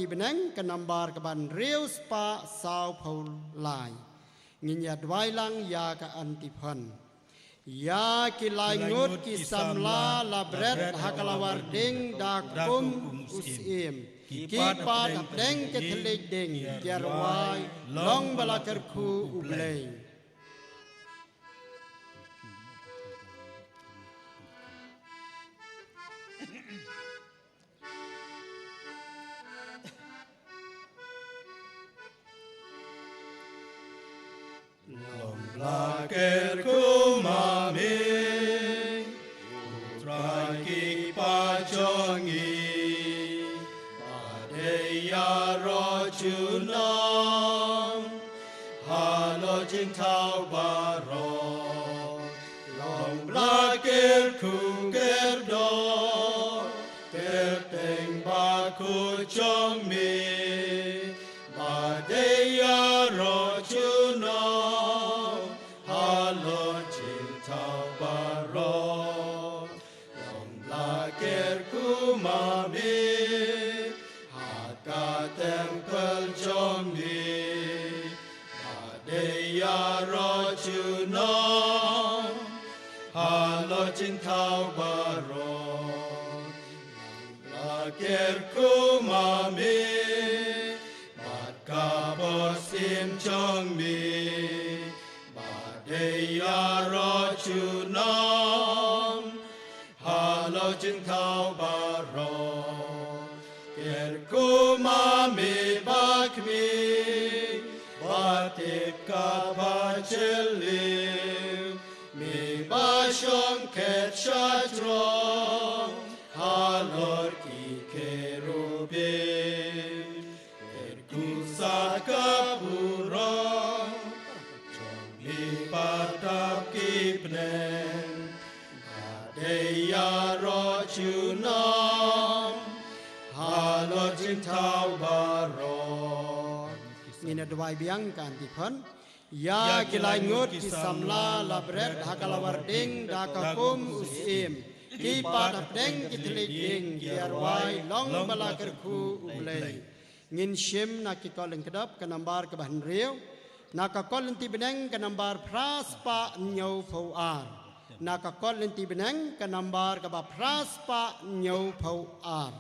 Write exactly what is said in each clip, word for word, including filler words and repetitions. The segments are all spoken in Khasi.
Bneng ka nambar kaba hynriew spah saw phew lai. Ngin ïa duwai lang ïa ka antiphon. Ïa ki lai ngut ki samla la bret ha ka lawar ding da kum u syiem. Ki pat hapdeng ki thylliej ding ki ïa rwai long ba la kyrkhu U Blei. Long ba la kyrkhu ma me, U Trai ki kpa jong ngi, ba dei ïaroh junom halor jingthaw baroh. Long ba la kyrkhu kyrdoh, kyrteng bakhuid jong me, ba dei ïaroh junom halor jingthaw baroh. Long ba la kyrkhu ma me ha ka templ jong me, ba dei ïaroh junom halor jingthaw baroh. Long ba la kyrkhu ma me bad ka bor syiem jong me, ba dei ïaroh junom halor jingthaw baroh. Kyrkhu ma me ba khmih, ba tip kaba jylliew, me ba shong khet shajrong halor ki kherubim. Kyrkhu sa ka burom jong me pat hapdeng ki bneng, ba dei ïaroh junom halor jingthaw baroh. Ngin ïa duwai biang ka antiphon. Ïa ki lai ngut ki samla la bret ha ka lawar ding da ka kum u syiem. Ki pat hapdeng ki thylliej ding ki ïa rwai long ba la kyrkhu U Blei. Ngin shim na ki kot lyngkdap ka nambar kaba hynriew, na ka kot lynti bneng ka nambar phra spah hynñiew phew ar. Na ka kot lynti bneng ka nambar kaba phra spah hynñiew phew ar.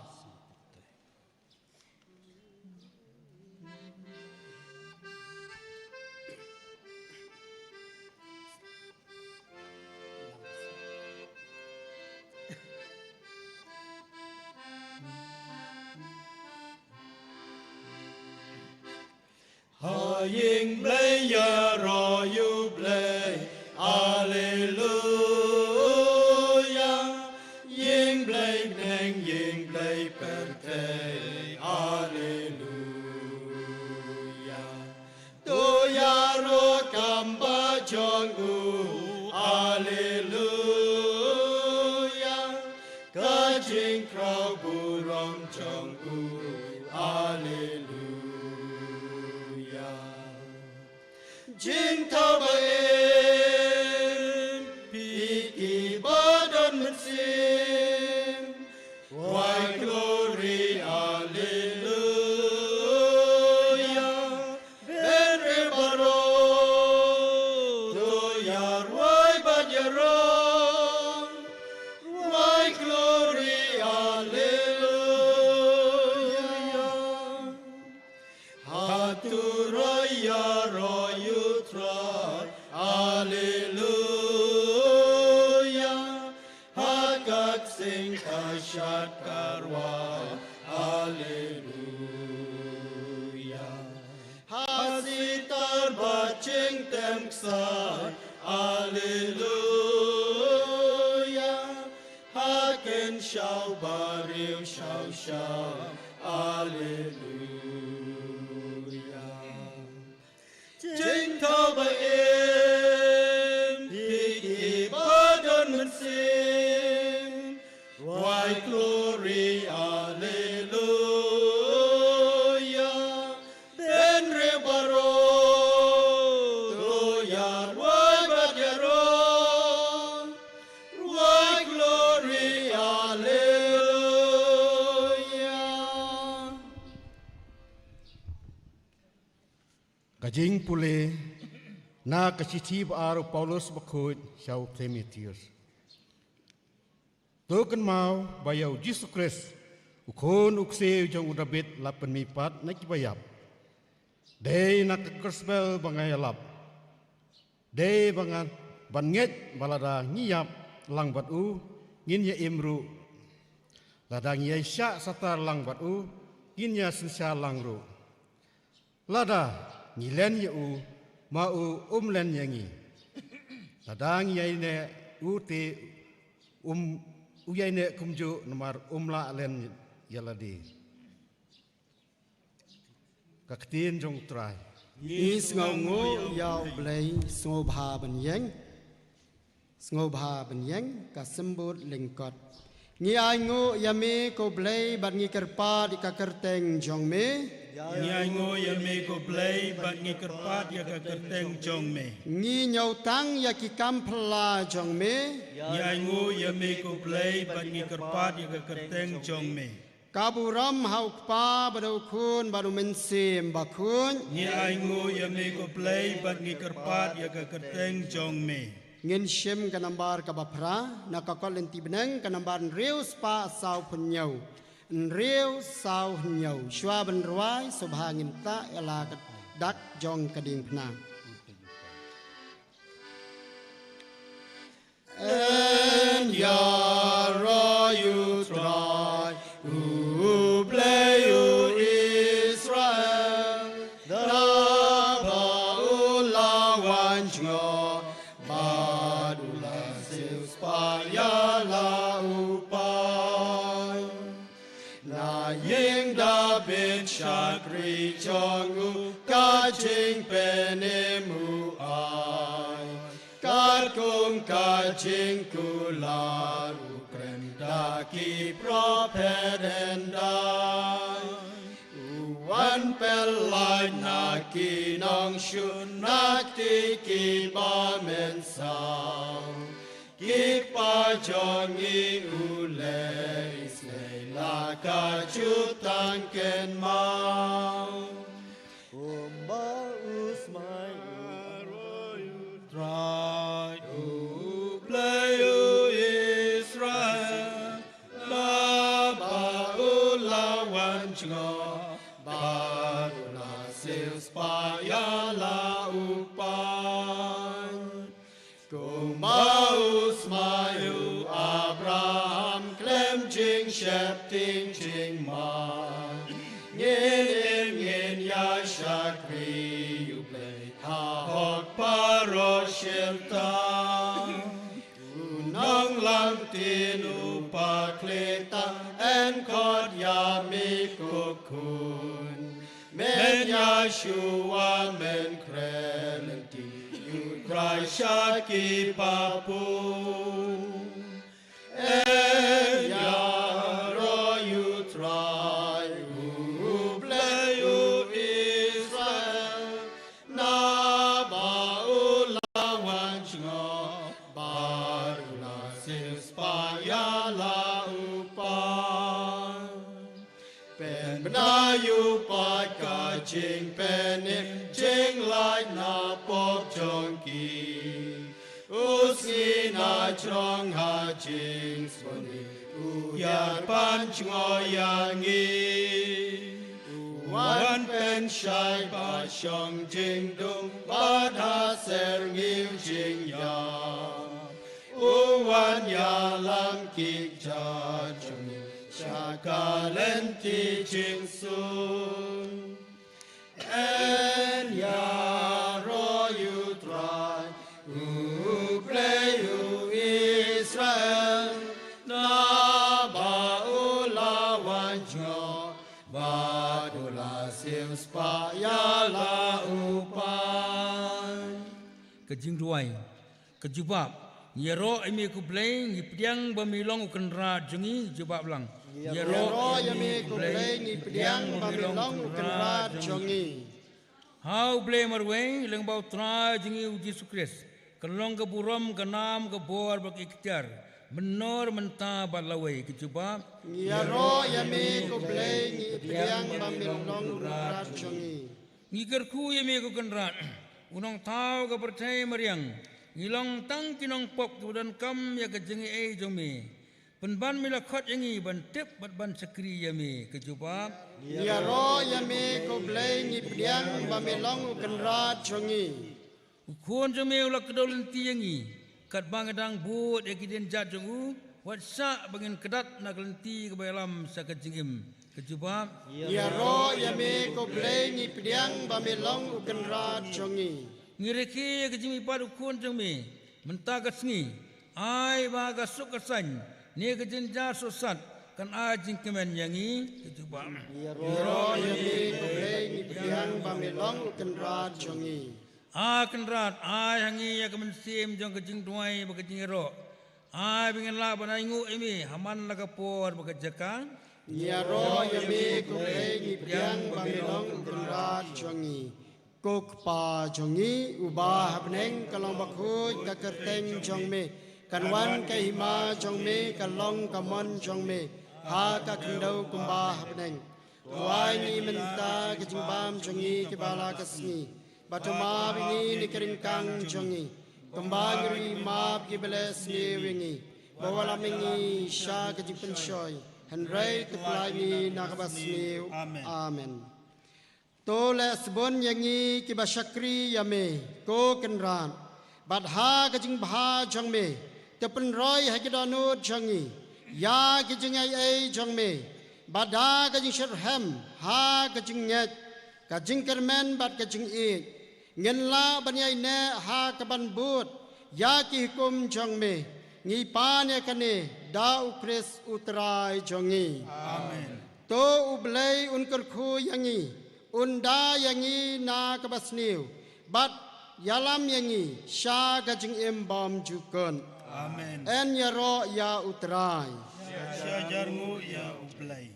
Ha ïing Blei ïaroh ïa U Blei, Alleluia. Ïing Blei bneng, ïing Blei pyrthei, Alleluia. To ïaroh kam ba jong u, Alleluia. Ka jingkhraw burom jong u, Alleluia. Jingthaw ba im, phi ki ba don mynsiem, rwai glory, Alleluia. Bynriew baroh, to ïa rwai bad ïa rong, rwai glory, Alleluia. Ha turoi ïaroh ïa U Trai, Alleluia. Ha ka ksing ka shad ka rwai, Alleluia. Ha sitar bad jingtem ksai, Alleluia. Ha kynshaw bariewshaw shaw, Alleluia. Jingthaw ba im, phi ki ba don mynsiem, rwai glory, Alleluia. Bynriew baroh, to ïa rwai bad ïa rong, rwai glory, Alleluia. Ka jingpule na ka shithi ba-ar u Paulus bakhuid sha u Timotheus. To kynmaw ba ïa u Jisu Khrist, u khun u ksiew jong u Dabid, la pynmihpat na ki baïap. Dei na ka gospel ba nga ïalap. Dei ba nga ban ngeit ba lada ngi ïap lang bad u, ngin ïa im ruh. Lada ngi ïa shah satar lang bad u, ngin ïa synshar lang ruh. Lada ngi len ïa u, ma u um len ïa ngi. Lada ngi ïaineh u te um, u ïaineh kumjuh namar um lah len ïa lade. Ka ktien jong u Trai. Ngi sngewnguh ïa u Blei, sngewbha ban ïeng. Sngewbha ban ïeng, ka symbud lyngkot. Ngi ainguh ïa me ko Blei bad ngi kyrpad ïa ka kyrteng jong me. Ngi ainguh ïa me ko Blei bad ngi kyrpad ïa ka kyrteng jong me. Ngi ñiewtang ïa ki kam phylla jong me. Ngi ainguh ïa me ko Blei bad ngi kyrpad ïa ka kyrteng jong me. Ka burom ha u Kpa bad u Khun bad u Mynsiem Bakhuid. Ngi ainguh ïa me ko Blei bad ngi kyrpad ïa ka kyrteng jong me. Ngin shim ka nambar kaba phra na ka kot lynti bneng, ka nambar hynriew spah saw phew hynñiew. Hynriew saw hynñiew. Shuwa ban rwai, sngewbha ngin tah ïa la ka dak jong ka diengphna. Yn ïaroh ïa u Trai, u Blei u Israel, naba u la wan jngoh, bad u la siewspah ïa la u paid. Na ïing Dabid shakri jong u, ka jingpynim u ai. Katkum ka jingkular u kren da ki prophet hyndai. U wan pynlait na ki nongshun, na kti kiba mynsaw. Ki kpa jong ngi u leh isynei la ka jutang kynmaw. Kumba u smai u Trai, u Blei u Israel, naba u la wan jngoh, bad u la siewspah ïa la u paid. Kumba u smai u Abraham khlem jingsheptieng jingman. Ngin im ngin ïa shakri ïa u Blei ha hok baroh shirta. U nonglam tin u pakhlieh tang yn khot ïa me ko khun. Men ïa shuwa men kren lynti ïa u Trai sha ki papuh. Yn ïaroh ïa u Trai u Blei u Israel, naba u la wan jngoh bad u la siewspah ïa la u paid. Pynbna ïa u paid ka jingpynim, jinglait na pop jong ki. U sngi na jrong ha jingsngewbha, u ïa pan jngoh ïa ngi. U wan pynshai ba shong jingdum, bad ha syrngiew jingïap. U wan ïalam ki kjat jong ngi sha ka lynti jingsuk. Yn ïaroh ïa u Trai, u Blei u Israel, naba u la wan jngoh, bad u la siewspah ïa la u paid. Ka jingduwai. Ka jubab. Ngi ïaroh ïa me ko Blei, ngi pdiang ba me long u Kynrad jong ngi, jubab lang. Ngi ïaroh ïa me ko Blei, ngi pdiang ba me long u Kynrad jong ngi. Ha u Blei marwei, lyngba u Trai jong ngi u Jisu Khrist, kan long ka burom, ka nam, ka bor bad ka iktiar, mynno, mynta bad lawei, ka jubab. Ngi ïaroh ïa me ko Blei, ngi pdiang ba me long u Kynrad jong ngi. Ngi kyrkhu ïa me ko Kynrad, u nongthaw ka pyrthei mariang. Ngi long tang ki nongpop kiba donkam ïa ka jingaiei jong me. Pynban me la khot ïa ngi ban tip bad ban shakri ïa me, ka jubab. Ïaroh ïa me ko Blei, ngi pdiang ba me long u Kynrad jong ngi. U Khun jong me u la kdew lynti ïa ngi, katba ngi dang bud ïa ki dienjat jong u, wat shah ba ngin kdat na ka lynti kaba ïalam sha ka jingim, ka jubab. Ïaroh ïa me ko Blei, ngi pdiang ba me long u Kynrad jong ngi. Ngi rakhe ïa ka jingmihpat u Khun jong me mynta ka sngi. Ai ba ka suk ka saiñ ne ka jynjar sosat kan ai jingkmen ïa ngi, ka jubab. Ïaroh ïa me ko Blei, ngi pdiang ba me long u Kynrad jong ngi. A Kynrad, ai ha ngi ïa ka mynsiem jong ka jingduwai bad ka jingïaroh. Ai ba ngin lah ban ainguh ïa me ha man la ka por bad ka jaka. Ïaroh ïa me ko Blei, ngi pdiang ba me long u Kynrad jong ngi. Ko Kpa jong ngi uba ha bneng, ka long bakhuid ka kyrteng jong me. Kan wan ka hima jong me, ka long ka mon jong me ha ka khyndew kumba ha bneng. To ai ngi mynta ka jingbam jong ngi kiba la ka sngi. Bad to map ïa ngi na ki ryngkang jong ngi, kumba ngi ruh ngi map ïa kiba leh sniew ïa ngi. Wat lam ïa ngi sha ka jingpynshoi, hynrei to pyllait ïa ngi na kaba sniew. Amen. To leh sbun ïa ngi kiba shakri ïa me ko Kynrad. Bad ha ka jingbha jong me, to pynroi ha ki dohnud jong ngi ïa ki jingaiei jong me. Bad da ka jingshitrhem ha ka jingngeit, ka jingkyrmen bad ka jingïeit, ngin lah ban ïaineh ha kaban bud ïa ki hukum jong me. Ngi pan ïa kane da u Khrist u Trai jong ngi. Amen. To u Blei un kyrkhu ïa ngi, un da ïa ngi na kaba sniew, bad ïalam ïa ngi sha ka jingim bymjukut. Amen. Yn ïaroh ïa u Trai. Sha jar nguh ïa u Blei.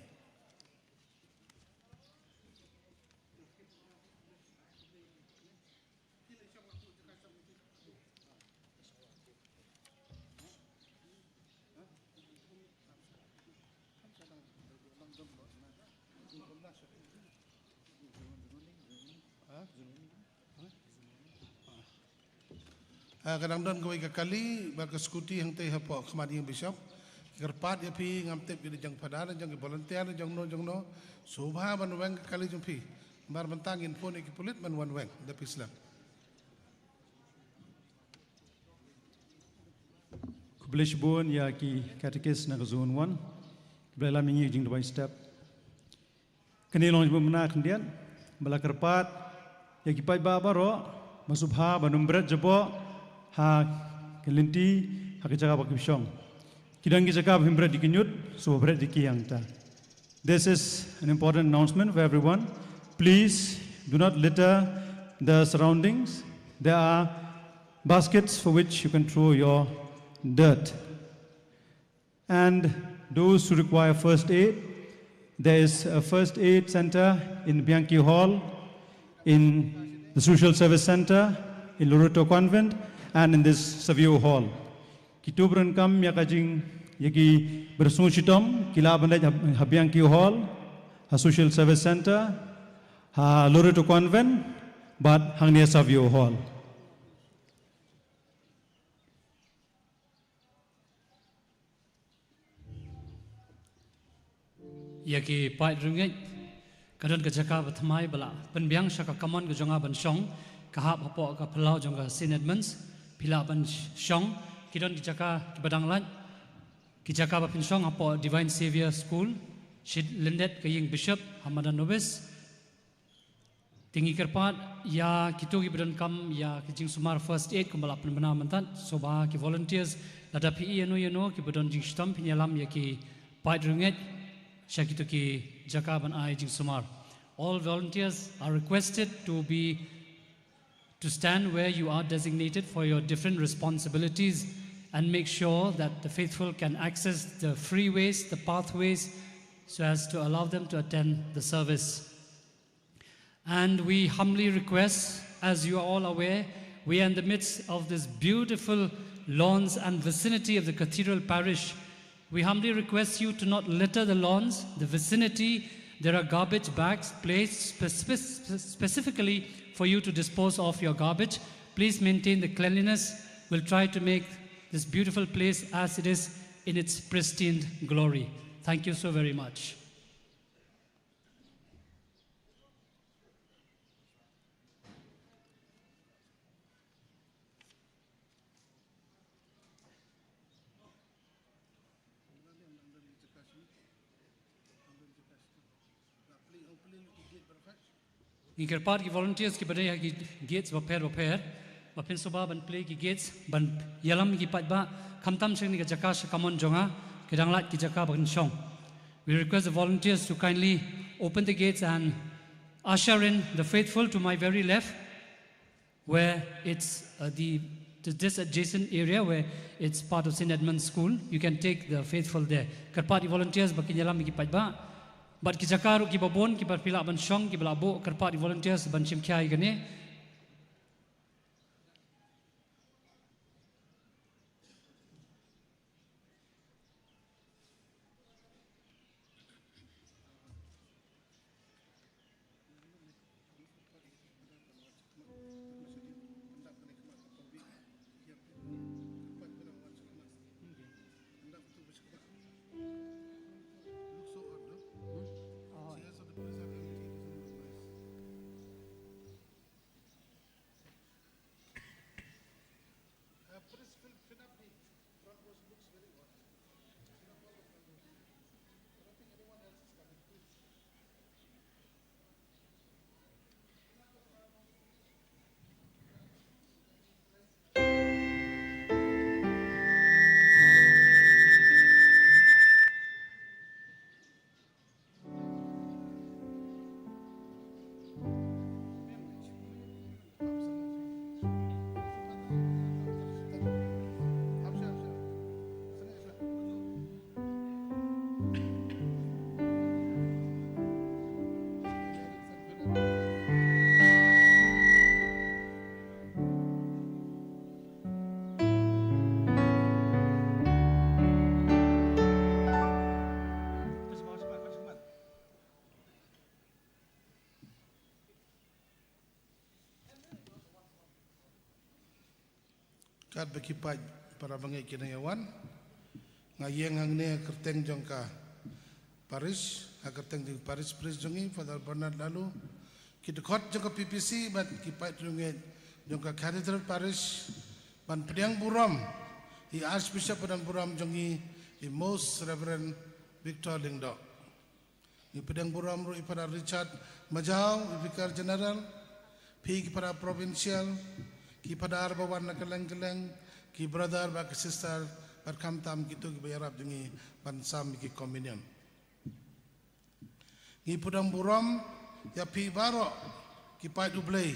Ah, ka dang don kawei ka kali bad ka skuti hangtei hapoh khmat ïing bishop. Kyrpad ïa phi, ngam tip ki dei jong phadar, jong ki volunteer, jong no jong no. Sngewbha ban weng ka kali jong phi. Namar mynta ngin phone ïa ki pulit ban wan weng da phi slem. Khublei shibun ïa ki katekis na ka zone one. Khublei lam ïa ngi jingduwai step. Kane long jingmyntoi khyndiat ba la kyrpad ïa ki paidbah baroh ba sngewbha ban ym bret jaboh ha ka lynti, ha ka jaka ba ki shong. Ki don ki jaka ba phin bret ïa ki ñiut, sngewbha bret ïa ki hangta. This is an important announcement for everyone. Please do not litter the surroundings. There are baskets for which you can throw your dirt. And those who require first aid, there is a first aid center in Bianchi Hall, in the Social Service Center, in Loreto Convent, and in this Savio Hall. Kito ba donkam ïa ka jing, ïa ki ba sngewshitom, ki lah ban leit ha, ha Bianchi Hall, ha Social Service Center, ha Loreto Convent, bad hangne Savio Hall. Ïa ki paid riewngeit, ka don ka jaka ba thymmai ba la pynbiang sha ka kamon ka jong nga ban shong, ka hap hapoh ka phyllaw jong ka Saint Edmunds, phi lah ban shong. Ki don ki jaka kiba dang lait, ki jaka ba phin shong hapoh Divine Saviour School, shi lyndet ka ïing bishop ha madan Nobis. Te ngi kyrpad ïa kito kiba donkam ïa ki jingsumar first aid kumba la pynbna mynta, sngewbha ki volunteers, lada phi ïoh ïano ïano kiba don jingshitom, phin ïalam ïa ki paid riewngeit sha kito ki jaka ban ai jingsumar. All volunteers are requested to be, to stand where you are designated for your different responsibilities and make sure that the faithful can access the freeways, the pathways, so as to allow them to attend the service. And we humbly request, as you are all aware, we are in the midst of this beautiful lawns and vicinity of the Cathedral Parish. We humbly request you to not litter the lawns, the vicinity, There are garbage bags placed spe- spe- specifically for you to dispose of your garbage. Please maintain the cleanliness. We'll try to make this beautiful place as it is in its pristine glory. Thank you so very much. Ngi kyrpad ki volunteers kiba dei ha ki gates bapher bapher ba phin sngewbha ban plie ki gates ban ïalam ki paidbah khamtam sha kane ka jaka sha kamon jong nga, ki dang lait ki jaka ba kin shong. We request the volunteers to kindly open the gates and usher in the faithful to my very left, where it's uh, the, the this adjacent area where it's part of Saint Edmund's School. You can take the faithful there. Kyrpad ïa ki volunteers ba kin ïalam ïa ki paidbah bad ki jaka ruh kiba bun kiba phi lah ban shong, kiba lah buh, kyrpad ïa ki volunteers ban shim khia ïa kane. Katba ki paid para bangeit ki dang ïa wan, nga ïeng hangne ha kyrteng jong ka parish, ha kyrteng jong parish priest jong ngi, Father Bernard Laloo, ki dkhot jong ka P P C bad ki paid riewngeit jong ka Cathedral Parish, ban pdiang burom ïa i Archbishop ba donburom jong ngi, i Most Reverend Victor Lyngdoh. Ngi pdiang burom ruh ïa i Father Richard Majaw, i Vicar General, phi ki Father Provincial, ki Father ba wan na kylleng kylleng, ki brother bad ki sister, bad khamtam kito kiba ïarap jong ngi ban sam ïa ki communion. Ngi pdiang burom ïa phi baroh ki paid U Blei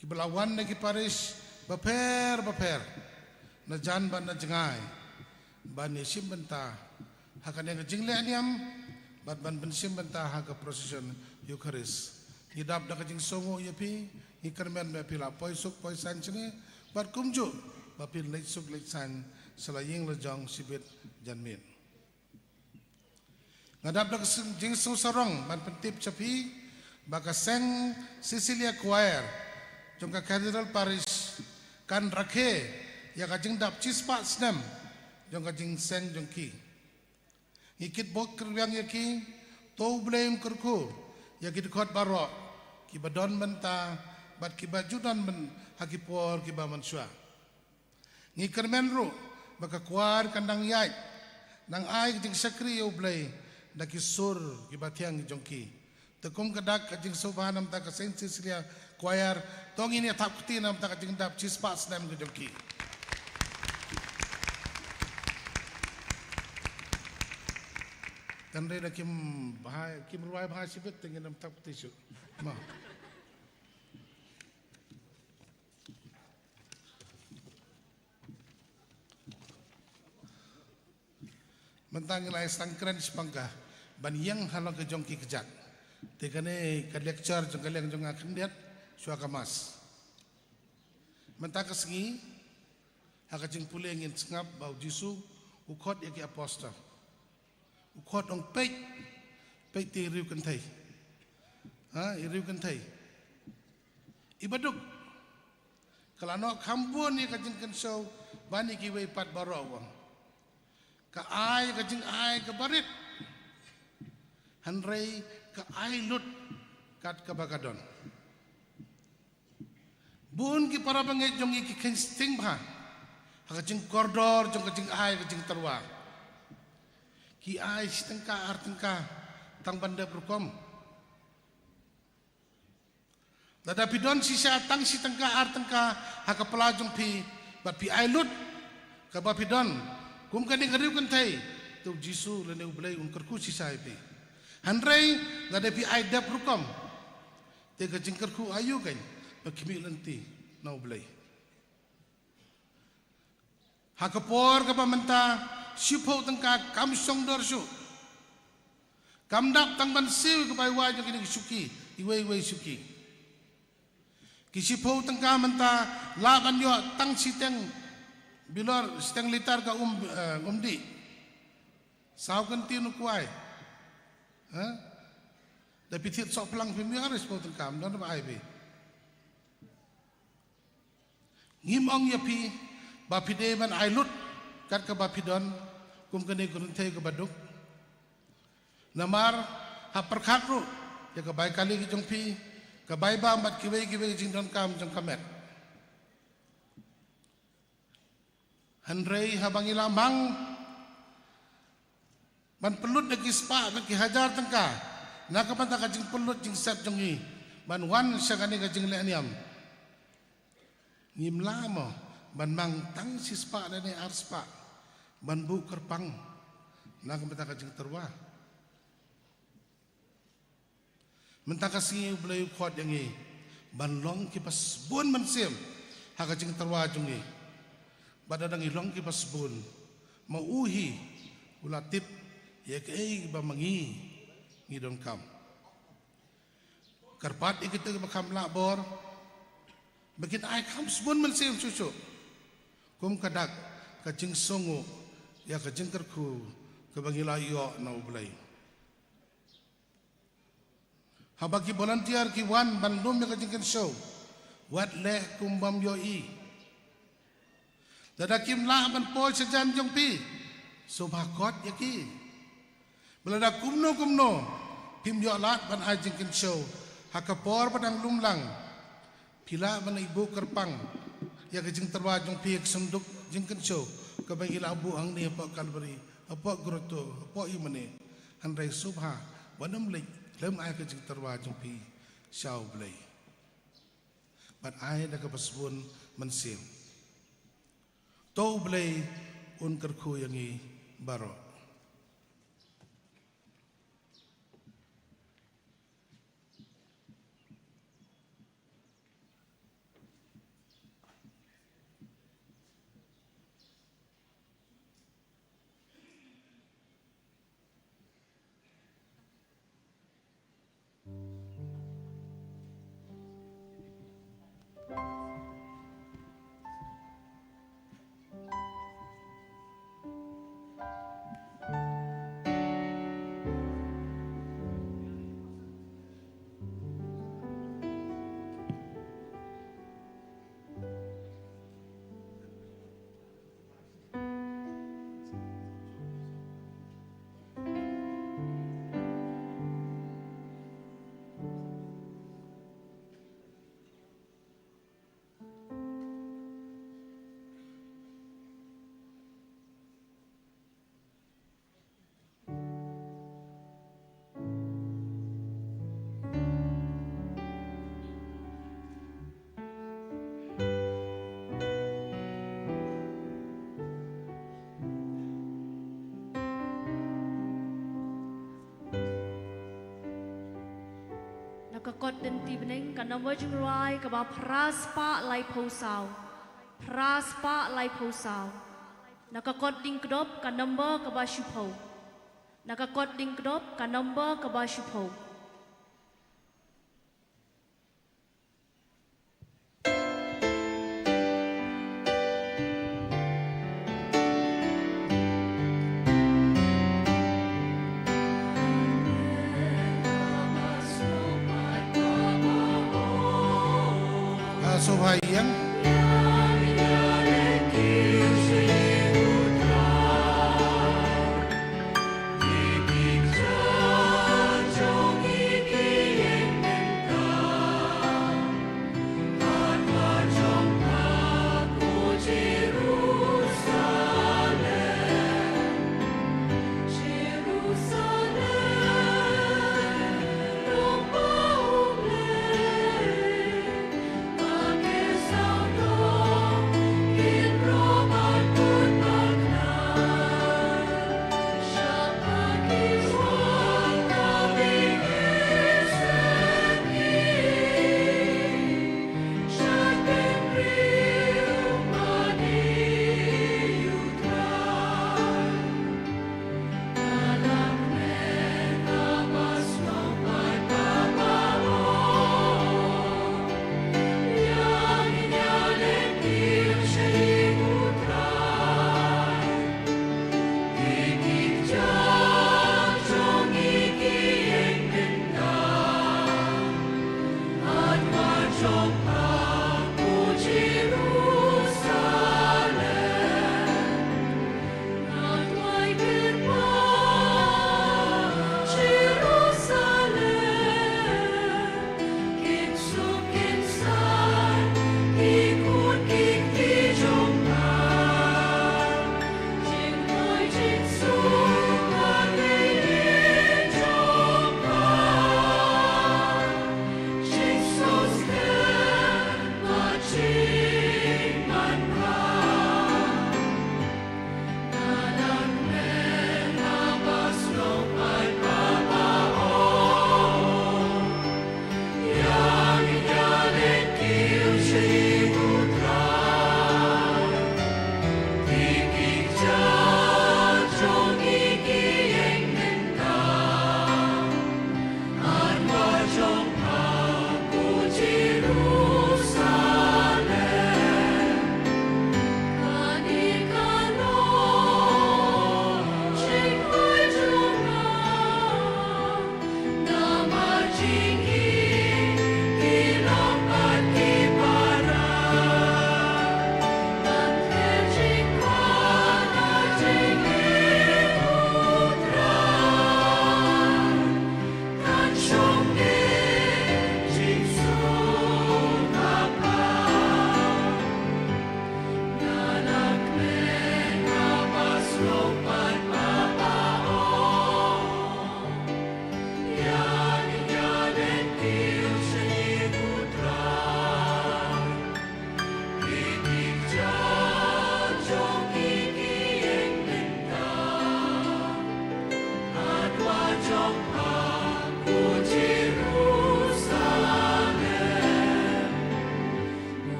kiba la wan na ki parish bapher bapher, na jan bad na jngai, ban ïashim bynta ha kane ka jingleh niam bad ban pynshim bynta ha ka procession Eucharist. Ngi dap da ka jingsngewnguh ïa phi, ngi kyrmen ba phi la poi suk poi saiñ shane, bad kumjuh ba phin leit suk leit saiñ sha la ïing la jong shibit janmiet. Nga dap da ka sing-, jingsngew sarong ban pyntip sha phi ba ka seng Cecilia Choir jong ka Cathedral Parish kan rakhe ïa ka jingdap shispah snem jong ka jingseng jong ki. Ngi kitbok kyrwiang ïa ki, to U Blei un kyrkhu ïa ki dkhot baroh kiba don mynta bad kiba ju don myn-, ha ki por kiba mynshuwa. Ngi kyrmen ruh ba ka kwar kan dang ïaid, dang ai ka jingshakri ïa U Blei da ki sur kiba thiang jong ki. Te kum ka dak ka jingsngewbha namar ka Saint Cecilia Choir, to ngin ïa thap kti namar ka jingdap shispah snem ka jong ki. Kan re da kim bha, kim rwai bha shibit te ngin ym thap kti shuh. Ma. Mynta ngi la ïa sdang kren shaphang ka ban ïeng halor ka jong ki kjat. Te kane ka lecture jong ka liang jong nga khyndiat shuwa ka mass. Mynta ka sngi ha ka jingpule ngin sngap ba U Jisu u khot ïa ki apostol. U khot ong peit, Peit te i riew kynthei. Ha, i riew kynthei. I baduk. Ka la noh kham bun ïa ka jingkynshew ban ïa kiwei pat baroh, u ong. Ka ai ka jingai kaba rit. Hynrei ka ai lut kat kaba ka don. Bun ki para bangeit jong ngi ki kheiñ sting bha ha ka jingkordor jong ka jingai ka jingtyrwa. Ki ai shi tyngka ar tyngka tang ban dep rukom. Lada phi don shisha tang shi tyngka ar tyngka ha ka pla jong phi bad phi ai lut kaba phi don kum kane ka riew kynthei, te u Jisu lane U Blei un kyrkhu shisha ïa phi. Hynrei lada phi ai dep rukom, te ka jingkyrkhu aïu keiñ ba khmih lynti na U Blei? Ha ka por kaba mynta, shiphew tyngka kam shong dor shuh. Kam dap tang ban siew ïa ka bai wai jong kine ki shuki, iwei iwei shuki. Ki shiphew tyngka mynta lah ban ïoh tang shiteng bilor, shiteng litar ka um, eh, umdih. Saw kynti u kwai. Ha? Da phi thied sohphlang phim ïoh ar shiphew tyngka, ym don ba ai phi. Ngim ong ïa phi ba phi dei ban ai lut kat kaba phi don kum kane ka kynthei kaba duk. Namar ha pyrkhat ruh ïa ka bai kali ka jong phi, ka bai bam bad kiwei kiwei ka jingdonkam jong ka met. Hynrei haba ngi la mang ban pynlut da ki spah bad ki hajar tyngka na ka bynta ka jingpynlut jingset jong ngi ban wan sha kane ka jingleh niam, ngim lah mo ban mang tang shi spah lane ar spah ban buh kyrpang na ka bynta ka jingtyrwa. Mynta ka sngi U Blei u khot ïa ngi ban long kiba sbun mynsiem ha ka jingtyrwa jong ngi. Bad lada ngi long kiba sbun, ma u hi u la tip ïa kaei ba ma ngi ngi donkam. Kyrpad ïa kito kiba kham lah bor ba kin ai kham sbun mynsiem shuh shuh kum ka dak ka jingsngew ïa ka jingkyrkhu kaba ngi la ïoh na U Blei. Haba ki volunteer ki wan ban lum ïa ka jingkynshew, wat leh kum bym ïohi. Lada kim lah ban poi shajan jong phi, sngewbha khot ïa ki. Bad lada kumno kumno phim ïoh lad ban ai jingkynshew ha ka por ba dang lum lang, phi lah ban ïa buh kyrpang ïa ka jingtyrwa jong phi ha ka synduk jingkynshew kaba ngi la buh hangne hapoh Calvary, hapoh grotto, hapoh ïingmane. Hynrei sngewbha wat nym leit khlem ai ka jingtyrwa jong phi sha U Blei. Bad ai da kaba sbun mynsiem. To U Blei un kyrkhu ïa ngi baroh. Na ka kot lynti bneng, ka nombor jingrwai kaba phra spah laiphew saw. Phra spah laiphew saw. Na ka kot dieng kdop, ka nombor kaba shiphew. Na ka kot dieng kdop, ka nombor kaba shiphew. sngewbha ïeng.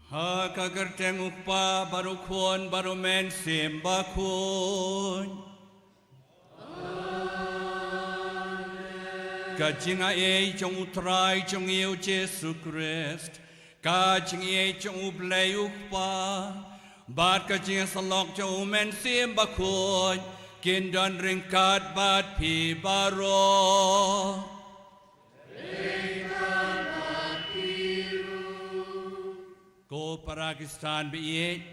Ha ka kyrteng u Kpa bad u Khun bad u Mynsiem Bakhuid. Ka jingaiei jong u Trai jong ngi u Jisu Khrist, ka jingaiei jong u Blei u Kpa, bad ka jingïasyllok jong u Mynsiem Bakhuid, kin don ryngkat bad phi baroh. Ko para Khristan baieit,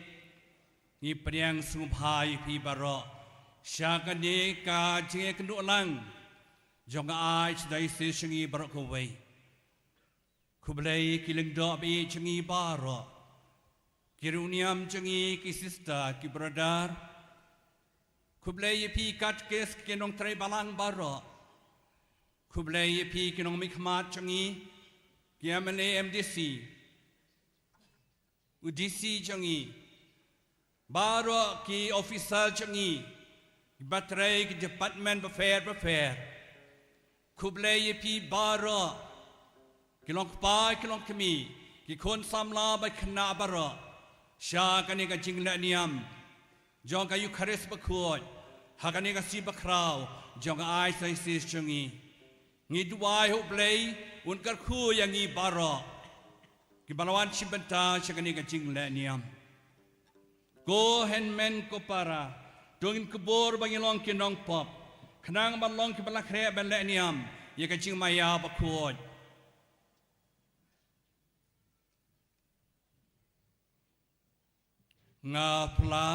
ngi pdiang sngewbha ïa phi baroh sha kane ka jingïakynduh lang jong ka Archdiocese jong ngi baroh kawei. Khublei ki lyngdoh baieit jong ngi baroh, ki riewniam jong ngi, ki sister, ki brother. Khublei ïa phi katkis, ki nongtrei balang baroh. Khublei ïa phi ki nongmihkhmat jong ngi, ki M L A, M D C, u D C jong ngi, baroh ki officer jong ngi, kiba trei ki department bapher bapher. Khublei ïa phi baroh, ki long kpa, ki long kmie, ki khun samla bad khynnah baroh, sha kane ka jingleh niam jong ka Eukharist bakhuid ha kane ka sngi bakhraw jong ka Archdiocese jong ngi. Ngi duwai ha u Blei un kyrkhu ïa ngi baroh kiba la wan shim bynta sha kane ka jingleh niam. Ko hynmen ko para, to ngin kbur ba ngin long ki nongpop, khnang ban long kiba la khreh ban leh niam ïa ka jingmaïa bakhuid. Nga phla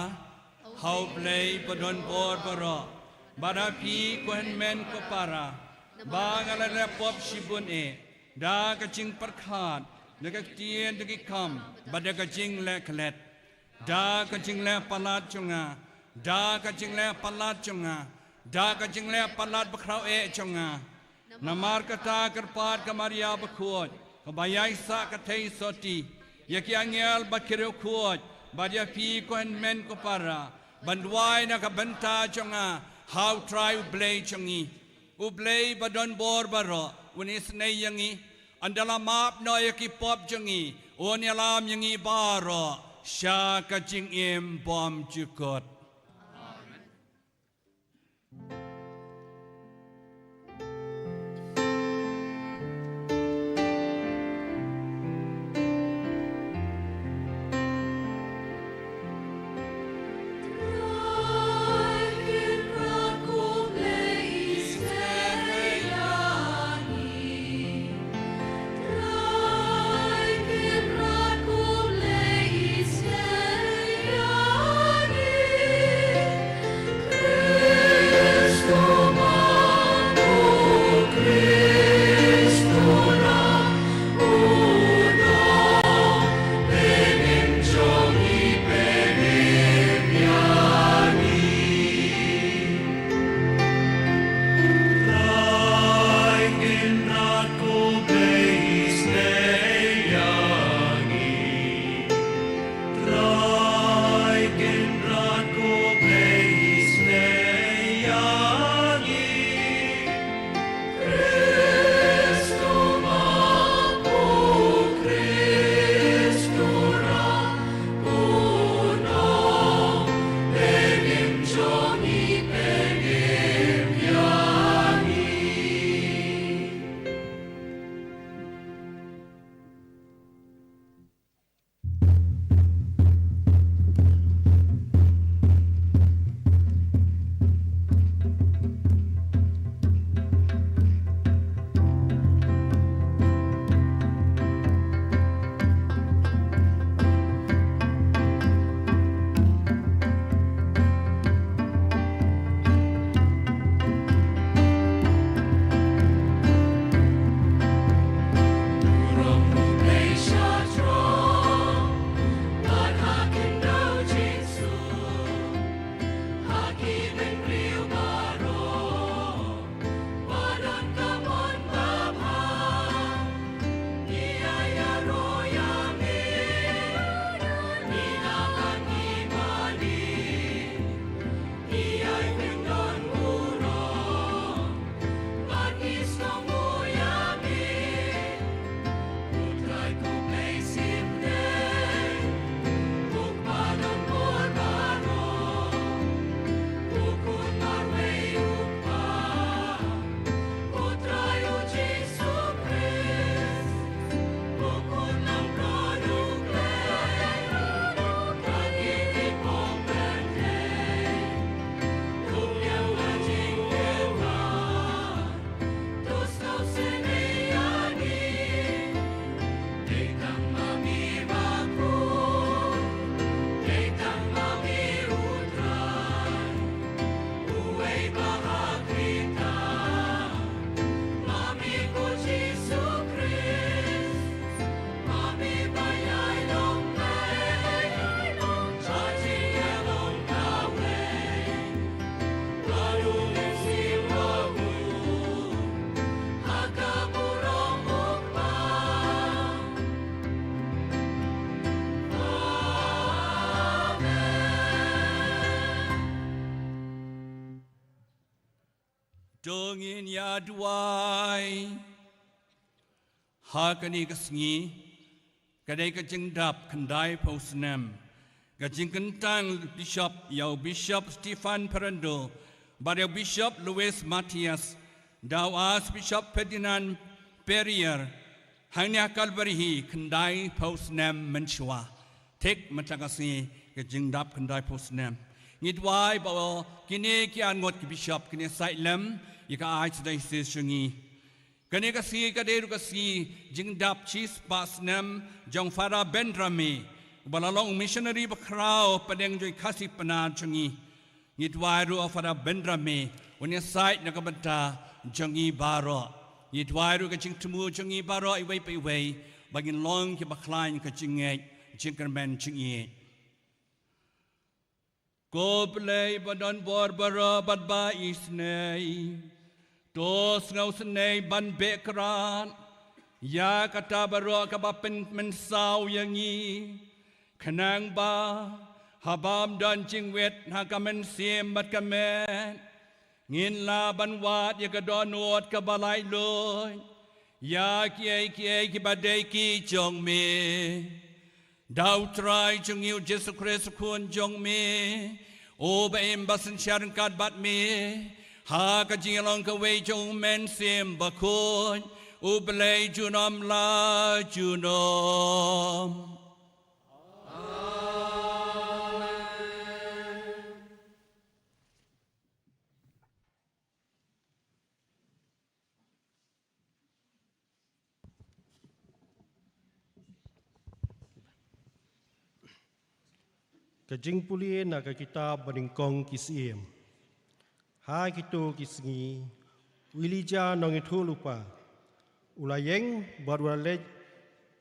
ha u Blei ba don bor baroh, bad ha phi ko hynmen ko para, ba nga la leh pop shibun eh, da ka jingpyrkhat, da ka ktien, da ki kam, bad da ka jingleh klet. Da ka jingleh palat jong nga, da ka jingleh palat jong nga, da ka jingleh palat bakhraw eh jong nga. Namar kata kyrpad ka Maria bakhuid, kaba ïaisah ka theisotti, ïa ki angel bad ki riewkhuid, bad ïa phi ko hynmen ko para, ban duwai na ka bynta jong nga ha u Trai u Blei jong ngi. U Blei ba don bor baroh un isynei ïa ngi, un da la map noh ïa ki pop jong ngi, un ïalam ïa ngi baroh sha ka jingim bymjukut. To ngin ïa duwai. Ha kane ka sngi, ka dei ka jingdap khyndai phew snem ka jingkyntang Bishop, ïa u Bishop Stephen Perendo bad ïa u Bishop Louis Matthias da u Archbishop Ferdinand Perrier hangne ha Kalbari hi khyndai phew snem mynshuwa. Thik mynta ka sngi ka jingdap khyndai phew snem. Ngi duwai ba kine ki arngut ki bishop kin ïasaid lem ïa ka Archdiocese jong ngi. Kane ka sngi ka dei ruh ka sngi jingdap shispah snem jong Father Ben Rame, uba la long u missionary bakhraw pdeng jong i Khasi Pnar jong ngi. Ngi duwai ruh Father Ben Rame un ïasaid na ka bynta jong ngi baroh. Ngi duwai ruh ka jingthmu jong ngi baroh iwei pa iwei ba ngin long kiba khlaiñ ka jingngeit jingkyrmen jingïeit. Ko Blei ba don bor baroh bad ba isynei, to sngewsynei ban beh krad ïa kata baroh kaba pynmynsaw ïa ngi, khnang ba haba ym don jingwit ha ka mynsiem bad ka met, ngin lah ban wad ïa ka dohnud kaba laitluid ïa kiei kiei kiba dei ki jong me. Da U Trai jong ngi U Jisu Khrist U Khun jong me, uba im ba synshar ryngkat bad me ha ka jingïalong kawei jong U Mynsiem Bakhuid, U Blei junom la junom. Ka jingpule na ka kitab banyngkong ki syiem. Ha kito ki sngi, u Elijah nongïathuhlypa u la ïeng bad u la leit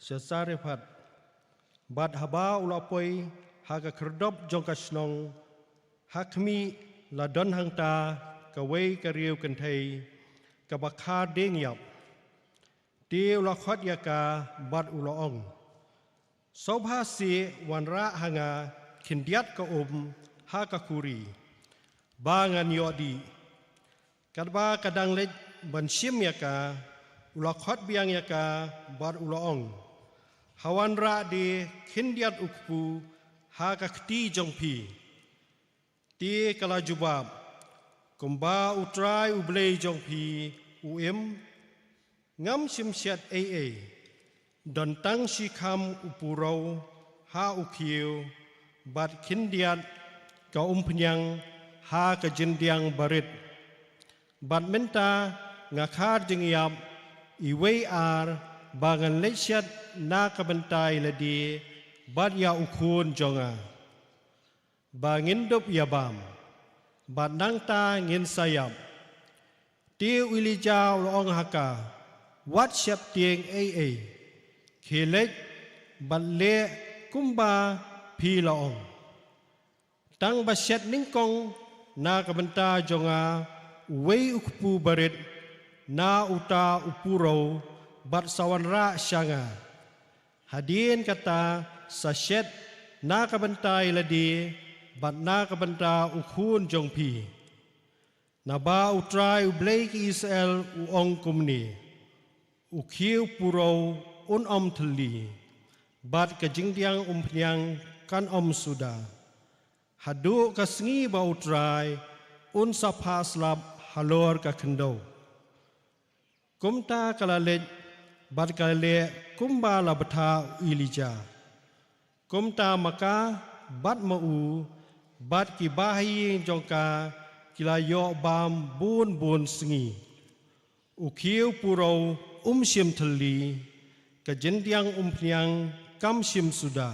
sha Sarephath. Bad haba u la poi ha ka khyrdop jong ka shnong, ha khmih la don hangta kawei ka riew kynthei kaba khar dieng ïap. Te u la khot ïa ka bad u la ong, sngewbha seh wanrah ha nga khyndiat ka um ha ka khuri, ba ngan ïoh dih. Katba ka dang leit ban shim ïa ka, u la khot biang ïa ka bad u la ong, ha wanrah de khyndiat u kpu ha ka kti jong phi. Te ka la jubab, kumba U Trai U Blei jong phi u im, ngam shym shet ei ei. Don tang shi kham u purew ha u khiew, bad khyndiat ka umphniang ha ka jyndiang barit. Bad mynta nga khar jingïap iwei ar ba ngan leit shet na ka bynta ïa lade bad ïa u khun jong nga, ba ngin dup ïa bam, bad nangta ngin sa ïap. Te u Elijah u la ong ha ka, wat sheptieng ei ei, khie leit bad leh kumba phi la ong. Tang ba shet nyngkong na ka bynta jong nga uwei u kpu barit na uta u purew, bad sa wanrah sha nga. Hadien kata sa shet na ka bynta ïa lade bad na ka bynta u khun jong phi. Naba U Trai U Blei ki Israel u ong kumne, u khiew purew un ym thylli, bad ka jyndiang umphniang kan ym suda, haduh ka sngi ba U Trai un sa phah slap halor ka khyndew. Kumta ka la leit bad ka la leh kumba la bthah u Elijah. Kumta ma ka bad ma u bad ki bahaïing jong ka ki la ïoh bam bun bun sngi. U khiew purew um shym thylli, ka jyndiang umphniang kam shym suda,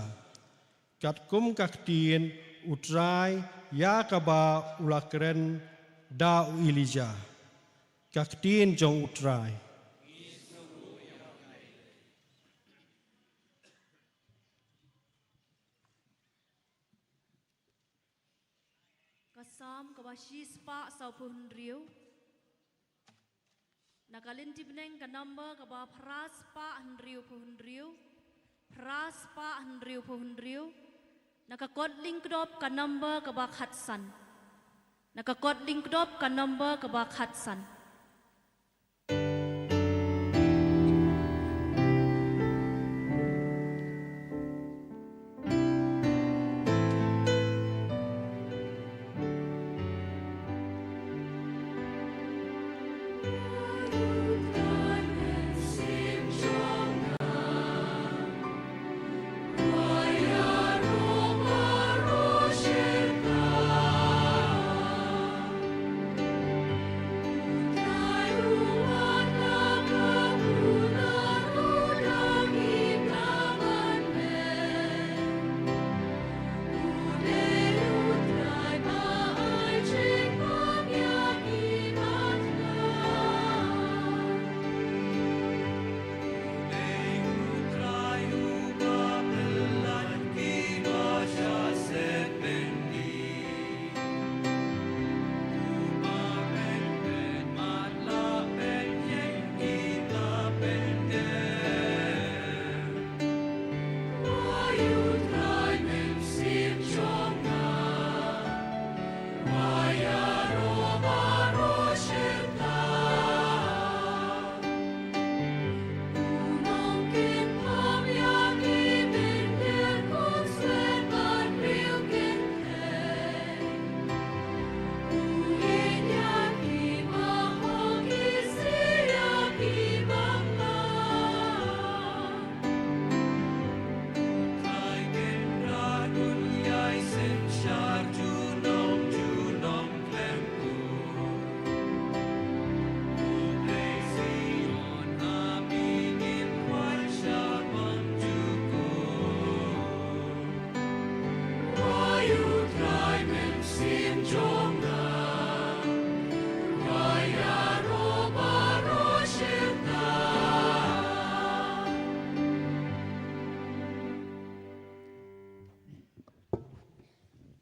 katkum ka ktien U Trai ïa kaba u la kren da u Elijah. Ka ktien jong U Trai. Ka Salm kaba shispah sawphew hynriew. Na ka lynti bneng ka number kaba phra spah hynriew phew hynriew, phra spah hynriew phew hynriew. Na ka kot lyngkdop ka number kaba khatsan. Na ka kot lyngkdop ka number kaba khatsan.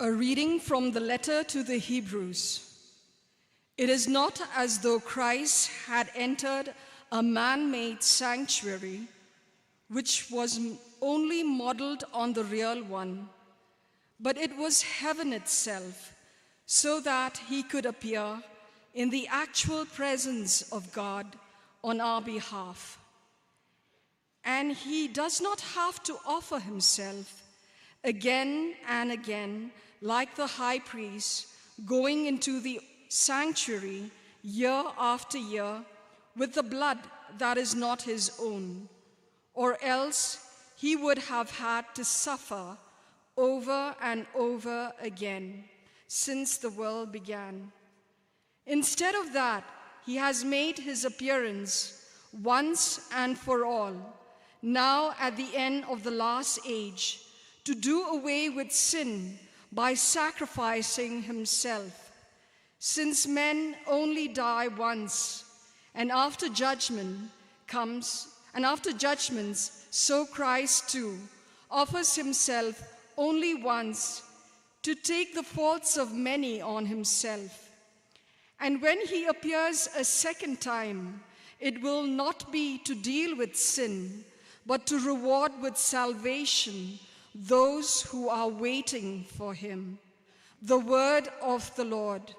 A reading from the letter to the Hebrews. It is not as though Christ had entered a man made sanctuary, which was m- only modeled on the real one, but it was heaven itself, so that he could appear in the actual presence of God on our behalf. And he does not have to offer himself again and again like the high priest, going into the sanctuary year after year with the blood that is not his own, or else he would have had to suffer over and over again since the world began. Instead of that, he has made his appearance once and for all, now at the end of the last age, to do away with sin by sacrificing himself. Since men only die once, and after judgment comes, and after judgments, so Christ too offers himself only once to take the faults of many on himself. And when he appears a second time, it will not be to deal with sin, but to reward with salvation those who are waiting for him. The word of the Lord.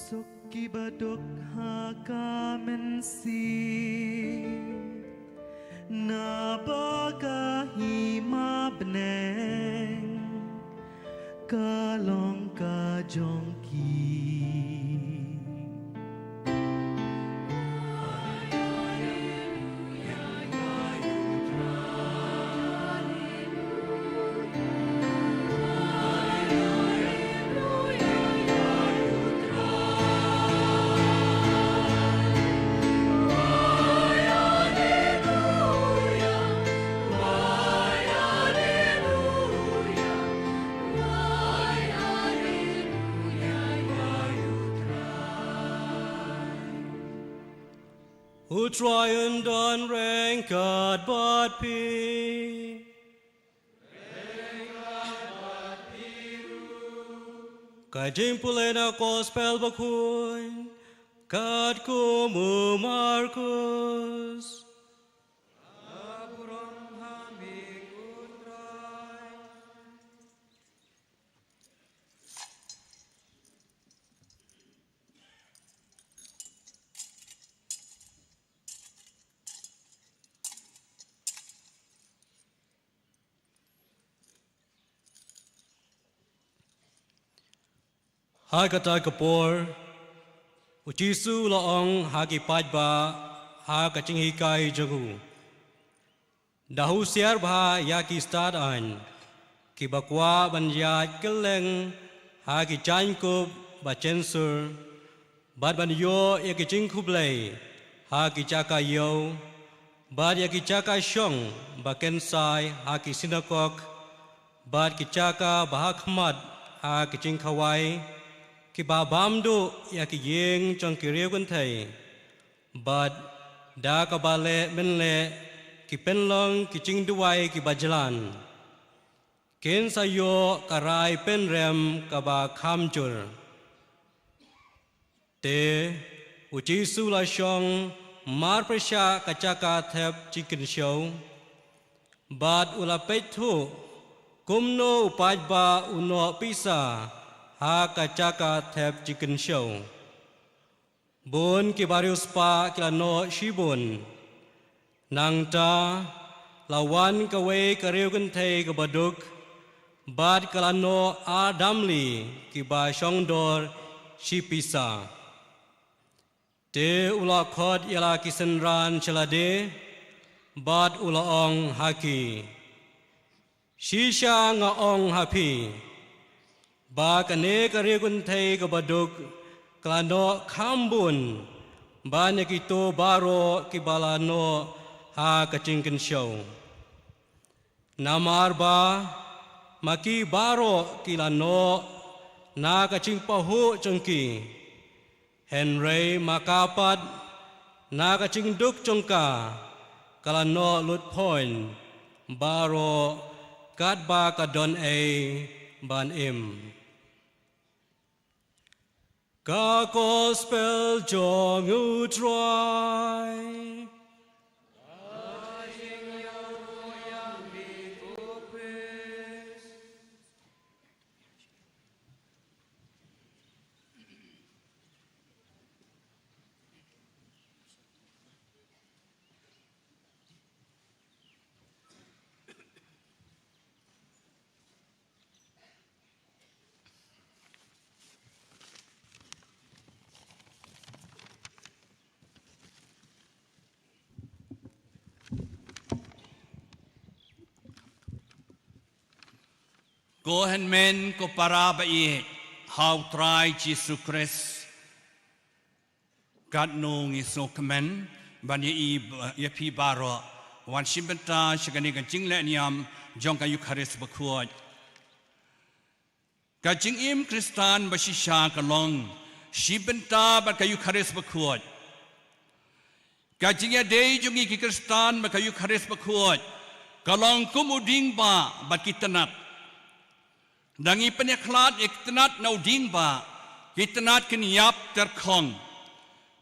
Suk kiba duk ha ka mynsiem, naba ka hima bneng ka long ka jong ki. U Trai un don ryngkat bad phi. Ka jingpule na Gospel Bakhuid katkum u Markus. Ha kata ka por, u Jisu u la ong ha ki paidbah ha ka jinghikai jong u, da husiar bha ïa ki stad aiñ kiba kwah ban ïaid kylleng ha ki jaiñkup ba jynsur, bad ban ïoh ïa ki jingkhublei ha ki jaka ïew, bad ïa ki jaka shong ba kynsai ha ki sinagog, bad ki jaka ba ha khmat ha ki jingkhawai, kiba bam duh ïa ki ïing jong ki riewkynthei, bad da kaba leh mynleh ki pynlong ki jingduwai kiba jlan. Kin sa ïoh ka rai pynrem kaba kham jur. Te u Jisu u la shong marpyrshah ka jaka thep jingkynshew, bad u la peit thuh kumno u paidbah u noh pisa ha ka jaka thep jingkynshew. Bun ki bariewspah ki la noh shibun. Nangta la wan kawei ka riewkynthei kaba duk, bad ka la noh ar damli kiba shongdor shi pisa. Te u la khot ïa la ki synran sha lade, bad u la ong ha ki, "Shisha nga ong ha phi, ba kane ka riewkynthei kaba duk ka la noh kham bun ban ïa kito baroh kiba la noh ha ka jingkynshew. Namar ba ma ki baroh ki la noh na ka jingpahuh jong ki, hynrei ma ka pat na ka jingduk jong ka, ka la noh lut phoiñ baroh katba ka don ei ban im." Ka Gospel jong U Trai. Ko hynmen ko para ba ïeit ha U Trai Jisu Khrist, katno ngi sngewkmen ban ïa i, ïa phi baroh wan shim bynta sha kane ka jingleh niam jong ka Eukharist Bakhuid. Ka jingim Khristan ba shisha ka long shim bynta bad ka Eukharist Bakhuid. Ka jingïadei jong ngi ki Khristan bad ka Eukharist Bakhuid ka long kum u dieng bah bad ki tnat. Da ngi pynïakhlad ïa ki tnat na u dieng bah, ki tnat kin ïap tyrkhong.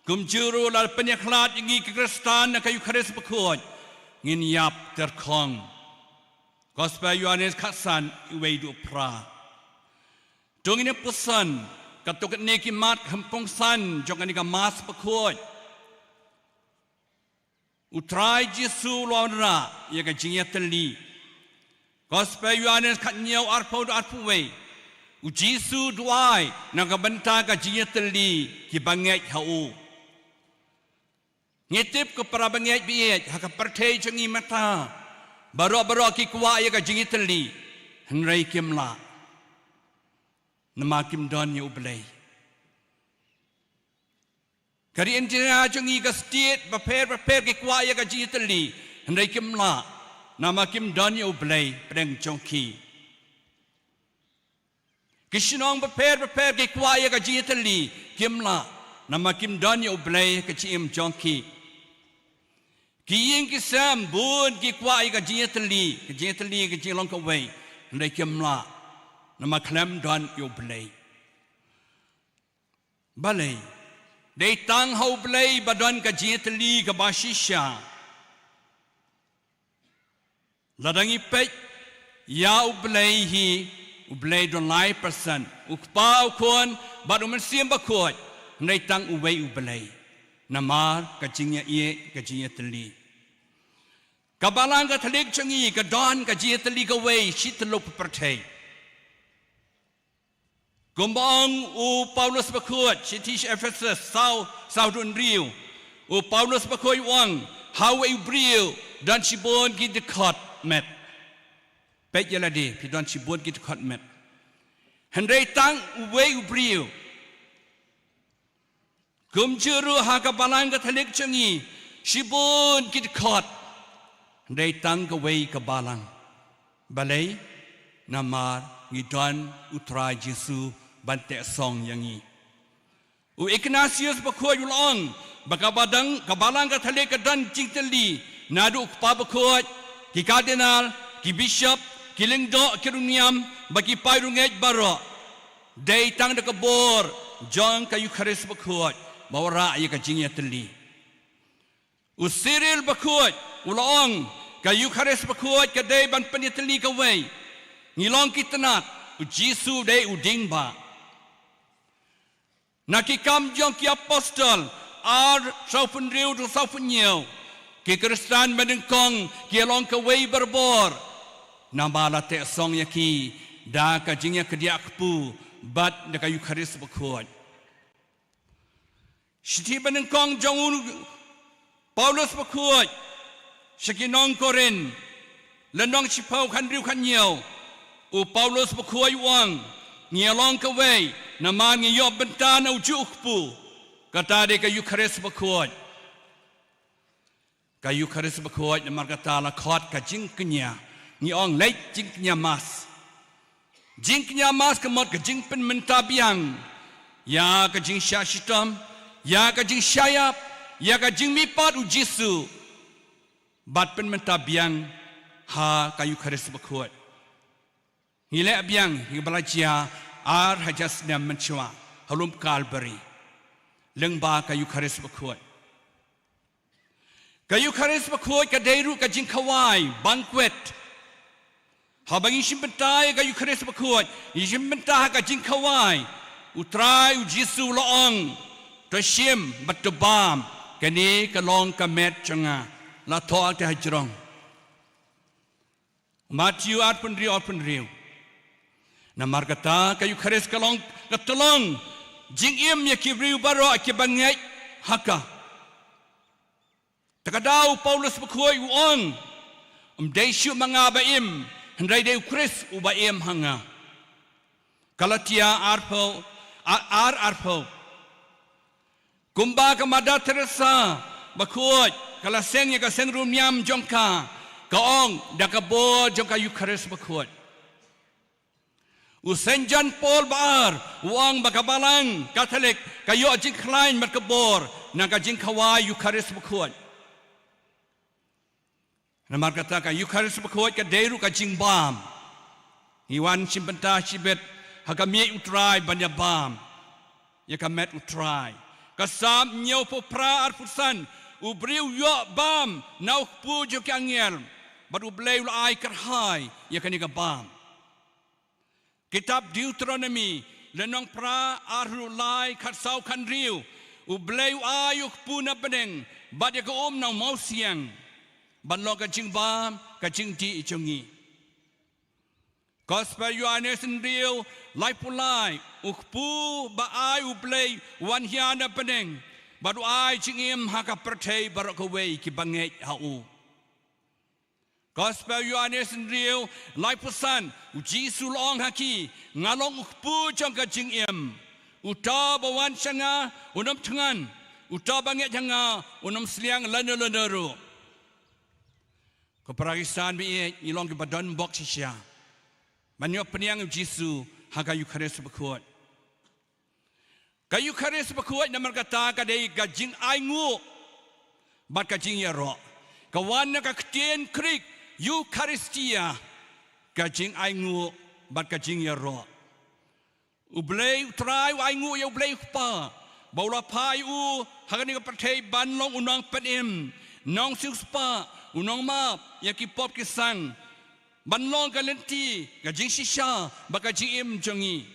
Kumjuh ruh lada pynïakhlad ïa ngi ki Khristan na ka Eukharist Bakhuid, ngin ïap tyrkhong. Gospel Ïoannis khatsan, wei haduh phra. To ngin ïa puson, katto katne ki mat khamphong san jong kane ka Mass Bakhuid. U Trai Jisu u la wanrah ïa ka jingïatylli. Gospel Ïoannis khathynñiew, arphew haduh arphew wei. U Jisu u duwai na ka bynta ka jingïatylli ki bangeit ha u. Ngi tip ko para bangeit ba ïeit, ha ka pyrthei jong ngi mynta, baroh baroh ki kwah ïa ka jingïatylli, hynrei kim lah. Namar kim don ïa U Blei. Ka ri India jong ngi, ka state bapher bapher ki kwah ïa ka jingïatylli, hynrei kim lah, namar kim don ïa U Blei pdeng jong ki. Ki shnong bapher bapher ki kwah ïa ka jingïatylli, kim lah, namar kim don ïa U Blei ha ka jingim jong ki. Ki ïing ki sem bun ki kwah ïa ka jingïatylli, ka jingïatylli ka jinglong kawei, hynrei kim lah, namar khlem don ïa U Blei. Balei? Dei tang ha U Blei ba don ka jingïatylli kaba shisha. Lada ngi peit ïa U Blei hi, U Blei don lai persen, U Kpa, U Khun bad U Mynsiem Bakhuid, hynrei tang uwei U Blei. Namar ka jingïaieit, ka jingïatylli. Ka Balang Katholik jong ngi ka don ka jingïatylli kawei shi tylli ki pyrthei. Kumba ong u Paulus Bakhuid, shithi sha Ephesus, saw, saw haduh hynriew. U Paulus Bakhuid u ong, ha uwei u briew don shibun ki dkhot met. Peit ïa lade, phi don shibun ki dkhot met. Hynrei tang uwei u briew. Kumjuh ruh ha ka Balang Katholik jong ngi, shibun ki dkhot, hynrei tang kawei ka Balang. Balei? Namar ngi don U Trai Jisu ban teh song ïa ngi. U Ignatius Bakhuid u la ong ba ka badang, ka Balang Katholik ka don jingtylli naduh u Kpa Bakhuid, ki Cardinal, ki Bishop, ki Lyngdoh, ki riewniam bad ki paid riewngeit baroh. Dei tang da ka bor jong ka Eukharist Bakhuid ba wanrah ïa ka jingïatylli. U Cyril Bakhuid u la ong, ka Eukharist Bakhuid ka dei ban pynïatylli kawei. Ngi long ki tnat, u Jisu dei u dieng bah. Na Ki Kam jong ki Apostol ar, sawphew hynriew haduh sawphew hynñiew, ki Khristan ba nyngkong ki long kawei barabor, namar la teh song ïa ki da ka jingïakdiah kpu bad da ka Eukharist Bakhuid. Shithi ba nyngkong jong u Paulus Bakhuid sha ki nong Korinth, lynnong shiphew, khathynriew khathynñiew, u Paulus Bakhuid u ong, ngi ïa long kawei namar ngi ïoh bynta na ujuh u kpu, kata dei ka Eukharist Bakhuid. Ka Eukharist Bakhuid namar kata la khot ka jingkñia, ngi ong leit jingkñia Mass. Jingkñia Mass ka mut ka jingpynmynta biang ïa ka jingshah shitom, ïa ka jingshah ïap, ïa ka jingmihpat u Jisu, bad pynmynta biang ha ka Eukharist Bakhuid. Ngi leh biang ïa kaba la jia ar hajar snem mynshuwa ha lum Kalbari lyngba ka Eukharist Bakhuid. Ka Eukharist Bakhuid ka dei ruh ka jingkhawai, banquet. Haba ngi shim bynta ïa ka Eukharist Bakhuid, ngi shim bynta ha ka jingkhawai, u Trai u Jisu u la ong, to shim bad to bam, kane ka long ka met jong nga. La thoh te hajrong. Mathaios arphew hynriew, arphew hynriew. Namar kata ka Eukharist ka long ka tyllong jingim ïa ki briew baroh kiba ngeit ha ka. Te ka daw u Paulus Bakhuid u ong, ym dei shuh ma nga ba im, hynrei dei u Khrist uba im ha nga. Galatia arphew, ar-, ar arphew. Kumba ka Mother Teresa Bakhuid ka la seng ïa ka seng riewniam jong ka, ka ong da ka bor jong ka Eukharist Bakhuid. U Saint John Paul ba ar u ong ba ka Balang Katholik ka ïoh jingkhlaiñ bad ka bor na ka jingkhawai Eukharist Bakhuid. Namar kata ka Eukharist Bakhuid ka dei ruh ka jingbam. Ngi wan shim bynta shibit ha ka miej u Trai ban ïa bam ïa ka met u Trai. Ka Salm hynñiewphew phra, arphew san, u briew u ïoh bam na u kpu jong ki angel, bad U Blei u la ai kyrhai ïa kane ka bam. Kitab Deuteronomi, lynnong phra, arphew lai, khatsaw khathynriew, U Blei u ai ïa u kpu na bneng bad ïa ka um na u mawsiang ban long ka jingbam, ka jingdih jong ngi. Gospel Ïoannis hynriew, laiphew lai, u kpu ba ai U Blei u wan hiar na bneng bad u ai jingim ha ka pyrthei baroh kawei kiba ngeit ha u. Gospel Ïoannis hynriew, laiphew san, u Jisu u la ong ha ki, nga long u kpu jong ka jingim. Uta uba wan sha nga un ym thngan, uta uba ngeit ha nga un ym sliang lano lano ruh. Ko para Khristan ba ïeit, ngi long kiba don bok shisha ban ïoh pynïang ïa u Jisu ha ka Eukharist Bakhuid. Ka Eukharist Bakhuid namar kata ka dei ka jingainguh bad ka jingïaroh. Ka wan na ka ktien Greek Eucharistia, ka jingainguh bad ka jingïaroh. U Blei u Trai u ainguh ïa U Blei u Kpa ba u la phah ïa u ha kane ka pyrthei ban long u nongpynim, nongsiewspah, u nongmap ïa ki pop ki sang, ban long ka lynti, ka jingshisha bad ka jingim jong ngi.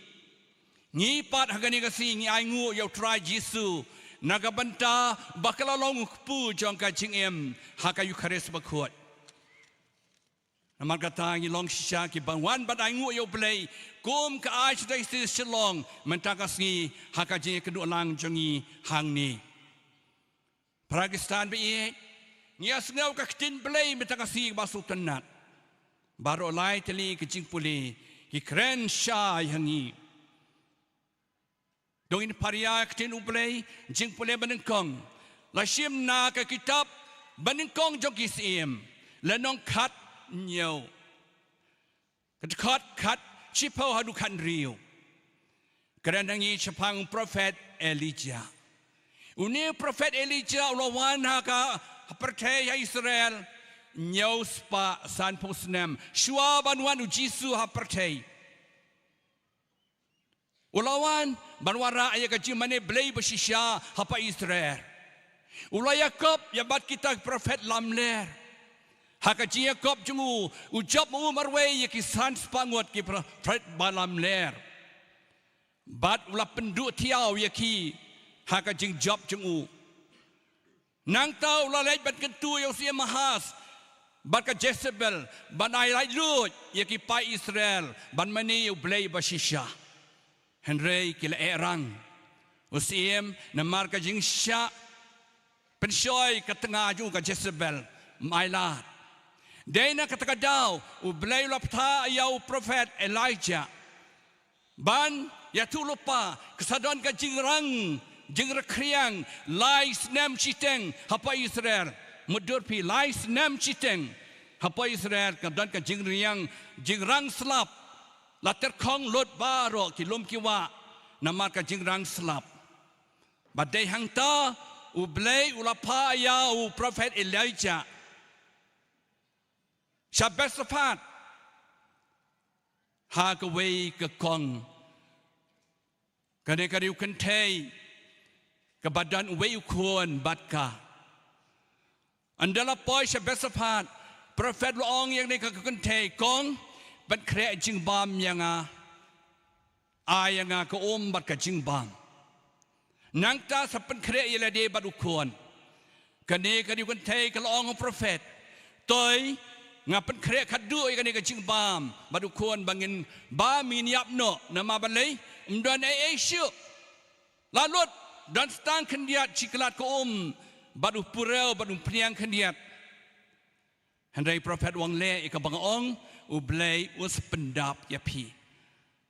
Ngi pat ha kane ka sngi ngi ainguh ïa u Trai Jisu na ka bynta ba ka la long u kpu jong ka jingim ha ka Eukharist Bakhuid. Namar kata ngi long shisha kiba wan ban ainguh ïa U Blei kum ka Archdiocese Shillong mynta ka sngi ha ka jingïakynduh lang jong ngi hangne. Para Khristan ba ïeit, ngi ïa sngew ka ktien Blei mynta ka sngi kaba sngewtynnat. Baroh lai tylli ki jingpule ki kren shai ha ngi. To ngin pyrshah ïa ka ktien U Blei, jingpule ba nyngkong la shim na ka kitab Ba Nyngkong Jong Ki Syiem, lynnong khathynñiew. Ka dkhot khatshiphew haduh khathynriew. Kren ha ngi shaphang u prophet Elijah. Une u prophet Elijah u la wan ha ka, ha pyrthei ha Israel hynñiew spah sanphew snem shuwa ban wan u Jisu ha pyrthei. U la wan ban wanrah ïa ka jingmane Blei bashisha ha pa Israel. U la ïakop ïa bad kita ki prophet lamler. Ha ka jingïakop jong u, u jop ma u marwei ïa ki san spah ngut ki prophet ba lamler. Bad u la pynduh thiaw ïa ki ha ka jingjop jong u. Nangta u la leit ban kyntu ïa u Syiem Ahas bad ka Jezebel ban ai laitluid ïa ki paid Israel ban mane ïa u Blei bashisha. Hynrei ki la eh rang u Syiem namar ka jingshah pynshoi ka tnga jong u ka Jezebel, ym ailad. Dei na kata ka daw u Blei u la bthah ïa u prophet Elijah ban ïathuhlypa ka sa don ka jingrang jingrekhriang lai snem shiteng ha pa Israel. Mutdur phi, lai snem shiteng ha pa Israel ka don ka jingriang jingrang slap. La tyrkhong lut baroh ki lum ki wah namar ka jingrang slap. Bad dei hangta u Blei u la phah ïa u prophet Elijah sha Josaphat ha kawei ka kong. Kane ka riewkynthei kaba don uwei u khun bad ka. Ynda la poi sha Josaphat, prophet u la ong ïa kane ka kynthei, kong, pynkhreh jingbam ïa nga. Ai ïa nga ka um bad ka jingbam. Nangta sa pynkhreh ïa lade bad u khun. Kane ka riewkynthei ka la ong ha u prophet, toi, nga pynkhreh khadduh ïa kane ka jingbam bad u khun ba ngin bam, ngin ïap noh, namar balei? Ym don ei ei shuh. La lut, don tang khyndiat shi khlad ka um bad u purew bad u phniang khyndiat. Hynrei prophet u ong, leh ïa kaba nga ong, u Blei un sa pyndap ïa phi.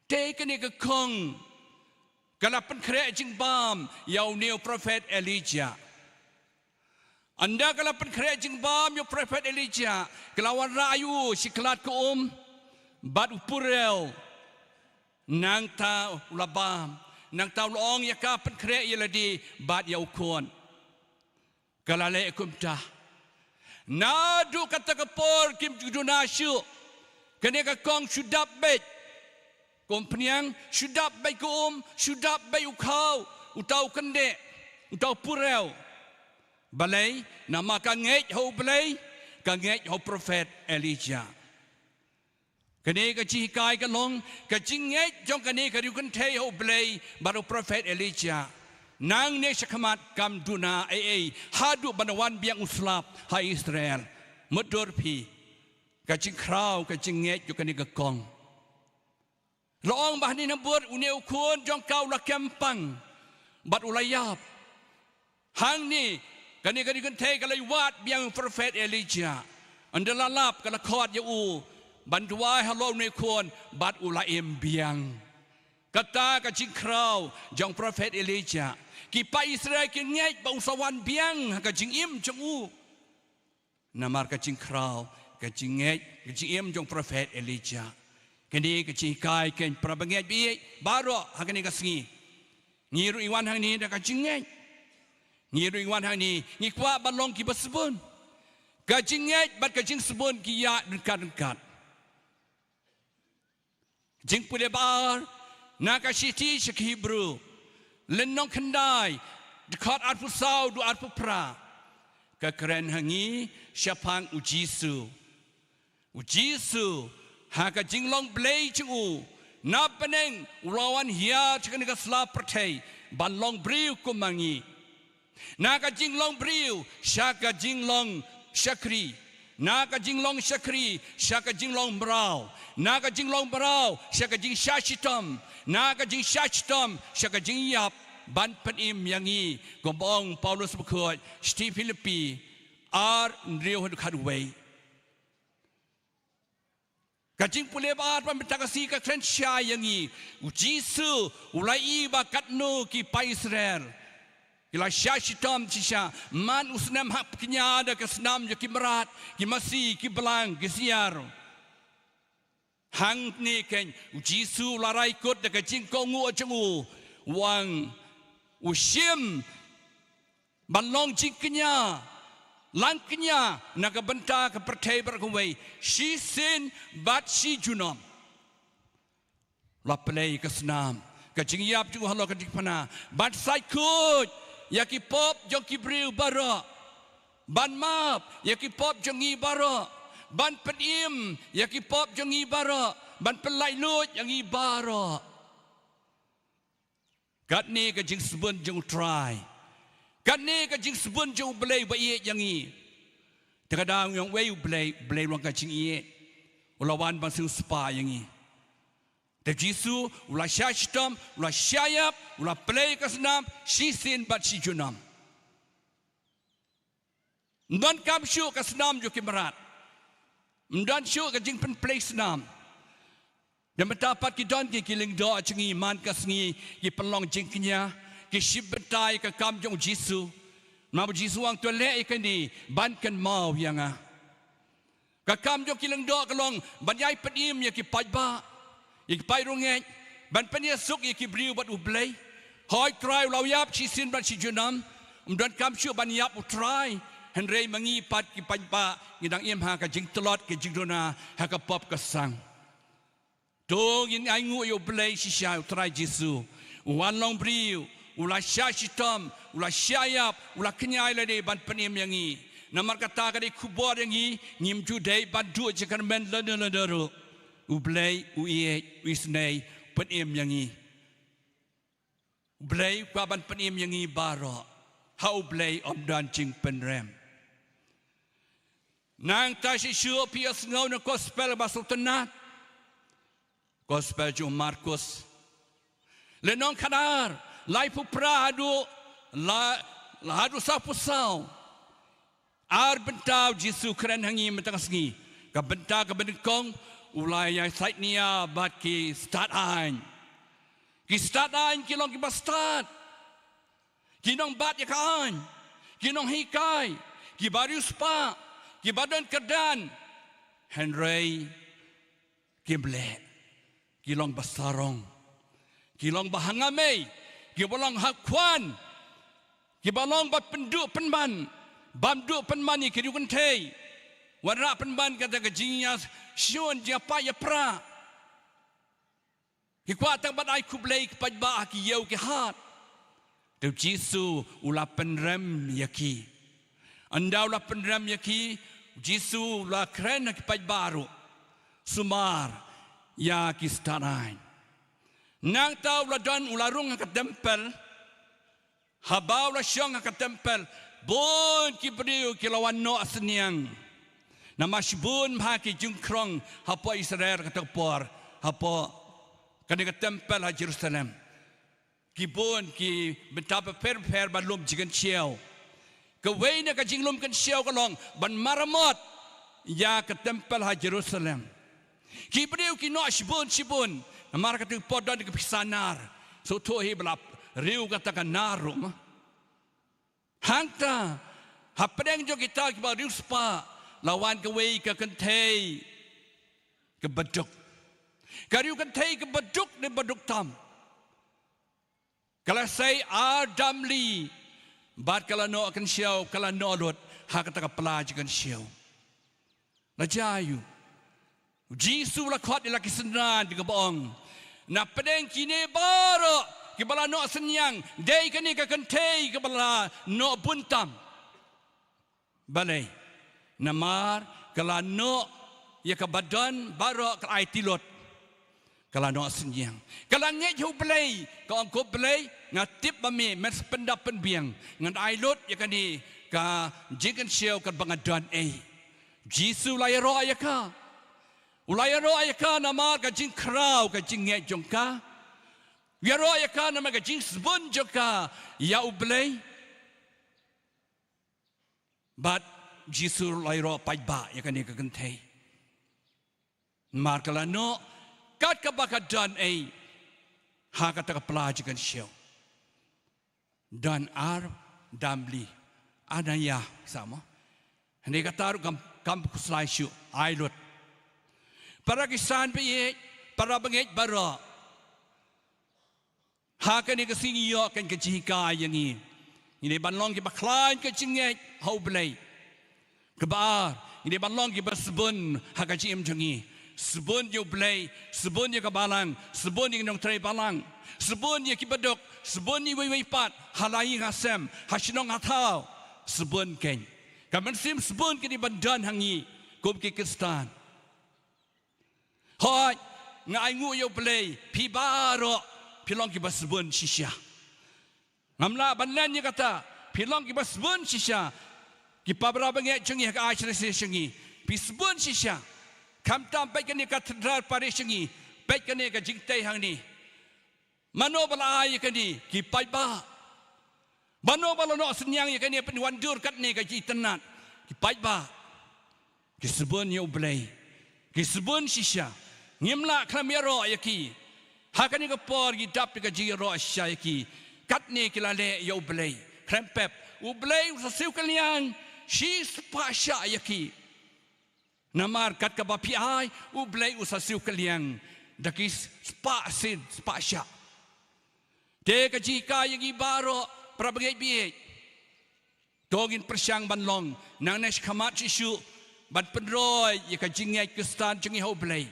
Te kane ka kong ka la pynkhreh jingbam ïa une u prophet Elijah. Ynda ka la pynkhreh jingbam ïa u prophet Elijah, ka la wanrah ïa u shi khlad ka um bad u purew. Nangta u la bam, nangta u la ong ïa ka, pynkhreh ïa lade bad ïa u khun. Ka la leh kumta. Naduh kata ka por kim ju duna shuh. Kane ka kong shu dap beit ka umphniang, shu dap beit ka um, shu dap beit u khaw, uta u kyndeh, uta u purew. Balei? Namar ka ngeit ha u Blei, ka ngeit ha u prophet Elijah. Kane ka jinghikai ka long ka jingngeit jong kane ka riewkynthei ha u Blei bad u prophet Elijah. Nangne shakhmat kam duna ei ei haduh ban wan biang u slap ha Israel. Mutdur phi, ka jingkhraw ka jingngeit jong kane ka kong. La ong ba hangne na bud une u khun jong ka u la kem pang bad u la ïap. Hangne kane ka riewkynthei ka la wad biang u prophet Elijah. Ynda la lap ka la khot ïa u ban duwai halor une u khun bad u la im biang. Kata ka jingkhraw jong prophet Elijah. Ki paid Israel ki ngeit ba un sa wan biang ha ka jingim jong u. Namar ka jingkhraw, ka jingngeit, ka jingim jong prophet Elijah. Kane ka jinghikai kein para bangeit baieit baroh ha kane ka sngi. Ngi ruh ngi wan hangne da ka jingngeit. Ngi ruh ngi wan hangne, ngi kwah ban long kiba sbun. Ka jingngeit bad ka jingsbun ki ïaid ryngkat ryngkat. Jingpule ba ar na ka shithi sha ki Hebru, lynnong khyndai, dkhot arphew saw haduh arphew phra, ka kren ha ngi shaphang u Jisu. U Jisu, ha ka jinglong Blei jong u, na bneng u la wan hiar sha kane ka sla pyrthei ban long briew kum ma ngi. Na ka jinglong briew sha ka jinglong shakri. Na ka jinglong shakri sha ka jinglong mraw. Na ka jinglong mraw sha ka jingshah shitom. Na ka jingshah shitom sha ka jingïap ban pynim ïa ngi. Kumba ong Paulus bakhuid, shithi Philippi ar, hynriew haduh khatwei. Ka jingpule ba ar mynta ka sngi ka kren shai ïa ngi. U Jisu u la ïohi ba katno ki paid Israel ki la shah shitom shisha, man u snem hap kñia da ka snam jong ki mrad, ki masi, ki blang, ki siar. Hangne kein u Jisu u la rai kut da ka jingkohnguh jong u, u ong, u shim ban long jingkñia, lang kñia na ka bynta ka pyrthei baroh kawei, shisien bad shi junom. La plie ka snam, Ka jingïap jong u halor ka diengphna. Ban sait khuid ïa ki pop jong ki briew baroh. Ban map ïa ki pop jong ngi baroh. Ban pynim ïa ki pop jong ngi baroh. Ban pynlait luid ïa ngi baroh. Katne ka jingsbun jong u Trai. Katne ka jingsbun jong u Blei ba ïeit ïa ngi. Te ka dang ong wei u Blei, u Blei u long ka jingïeit. U la wan ban sngewspah ïa ngi. Te Jisu u la shah shitom, u la shah ïap, u la plie ka snam shisien bad shi junom. Ym don kam shuh ka snam jong ki mrad. Ym don shuh ka jingpynplie snam. Te mynta pat ki don ki, ki lyngdoh jong ngi man ka sngi ki pynlong jingkñia, ki shim bynta ïa ka kam jong u Jisu. Namar u Jisu u ong to leh ïa kane ban kynmaw ïa nga. Ka kam jong ki lyngdoh ka long ban ïai pynim ïa ki paidbah, ïa ki paid riewngeit, ban pynïasuk ïa ki briew bad u Blei. Hooid, u Trai u la ïap shisien bad shi junom, ym don kam shuh ban ïap u Trai. Hynrei ma ngi pat ki paidbah ngi dang im ha ka jingtlot ka jingduna ha ka pop ka sang. To ngin ainguh ïa u Blei shisha, u Trai Jisu u wan long briew, u la shah shitom, u la shah ïap, u la kñia ïa lade ban pynim ïa ngi. Namar kata ka dei khubor ïa ngi, ngim ju dei ban duh jingkyrmen lano lano ruh. U Blei u ïeit, u isynei, u pynim ïa ngi. U Blei u kwah ban pynim ïa ngi baroh. Ha u Blei ym don jingpynrem. Nangta shisha phi ïohsngew na gospel ba sngewtynnat. Gospel jong u Markus. Lynnong khatar, laiphew phra haduh la, la haduh sawphew saw. Ar bynta u Jisu u kren ha ngi mynta ka sngi. Ka bynta kaba nyngkong, u la ïasaitnia bad ki stad aiñ. Ki stad aiñ ki long kiba stad. Ki nongbat ïa ka aiñ. Ki nonghikai. Kiba riewspah. Kiba don kyrdan. Hynrei kim leh. Ki long ba sarong. Ki long ba hangamei. Kiba long hakhwan. Kiba long ba pynduh pynban. Bym duh pynban ïa ki riewkynthei. Wanrah pynban kata ka jingïashun jingïapait ïapra. Ki kwah tang ban ai khublei ki paidbah ha ki ïew ki hat. Te u Jisu u la pynrem ïa ki. Ynda u la pynrem ïa ki, u Jisu u la kren ha ki paidbah ruh. Sumar ïa ki stad aiñ. Nangta u la don u la rung ha ka templ. Haba u la shong ha ka templ, bun ki briew ki la wan noh synñiang. Namar shibun bha ki jingkhrong hapoh Israel kata ka por, hapoh kane ka templ ha Jerusalem. Ki bun ki bynta bapher bapher ban lum jingkynshew. Kawei na ka jinglum kynshew ka long ban maramot ïa ka templ ha Jerusalem. Ki briew ki noh shibun shibun. Namar kata ka por don ka pisa nar. Sngewthuh hi ba la riew kata ka nar ruh ma. Hangta hapdeng jong kita kiba riewspah la wan kawei ka kynthei kaba duk. Ka riewkynthei kaba duk ne ba duk tam. Ka la sei ar damli bad ka la noh kynshew, ka la noh lut ha kata ka pla jingkynshew. La jia aiu? U Jisu u la khot ïa la ki synran kaba ong, na pdeng kine baroh kiba la noh synñiang, dei kane ka kynthei kaba la noh bun tam. Balei? Namar ka la noh ïa kaba don baroh, ka la aiti lut. Ka la noh synñiang. Ka la ngeit ha u Blei, ka ong, ko Blei, nga tip ba me, men sa pyndap pynbiang. Ngan ai lut ïa kane ka jingkynshew katba nga don ei. Jisu u la ïaroh ïa ka. U la ïaroh ïa ka namar ka jingkhraw ka jingngeit jong ka. U ïaroh ïa ka namar ka jingsbun jong ka ïa u Blei. Bad Jisu u la ïaroh paidbah ïa kane ka kynthei. Namar ka la noh kat kaba ka don ei ha kata ka pla jingkynshew. Don ar damli. Ar dang ïa, sa mo. Hynrei kata ruh kam, kam khuslai shuh, ai lut. Para Khristan ba ïeit, para bangeit baroh. Ha kane ka sngi ngi ïoh kane ka jinghikai ïa ngi. Ngi dei ban long kiba khlaiñ ka jingngeit ha u Blei. Kaba ar, ngi dei ban long kiba sbun ha ka jingim jong ngi. Sbun ïa u Blei, sbun ïa ka balang, sbun ïa ki nongtrei balang. Sbun ïa ki baduk, sbun ïa iwei iwei pat, ha la ïing ha sem, ha shnong ha thaw, sbun kein. Ka mynsiem sbun kane ban don ha ngi, kum ki Khristan. Hooid, nga ainguh ïa U Blei, phi baroh, phi long kiba sbun shisha. Ngam lah ban len ïa kata, phi long kiba sbun shisha. Ki para bangeit jong ngi ha ka Archdiocese jong ngi, phi sbun shisha. Khamtam peit kane ka Cathedral Parish jong ngi, peit kane ka jingtei hangne. Mano ba la ai ïa kane? Ki paidbah. Mano ba la noh synñiang ïa kane, pynwandur katne ka jingitynnad? Ki paidbah. Ki sbun ïa U Blei. Ki sbun shisha. Ngim lah khlem ïaroh ïa ki. Ha kane ka por ngi dap ïa ka jingïaroh shisha ïa ki. Katne ki la leh ïa U Blei. Khlem pep. U Blei u sa siew kylliang shispah shah ïa ki. Namar kat kaba phi ai, U Blei u sa siew kylliang da ki spah sien, spah shah. Te ka jinghikai ïa ngi baroh, para bangeit bieit. To ngin pyrshang ban long, nangne shakhmat shuh shuh, ban pynroi ïa ka jingngeit Khristan jong ngi ha U Blei.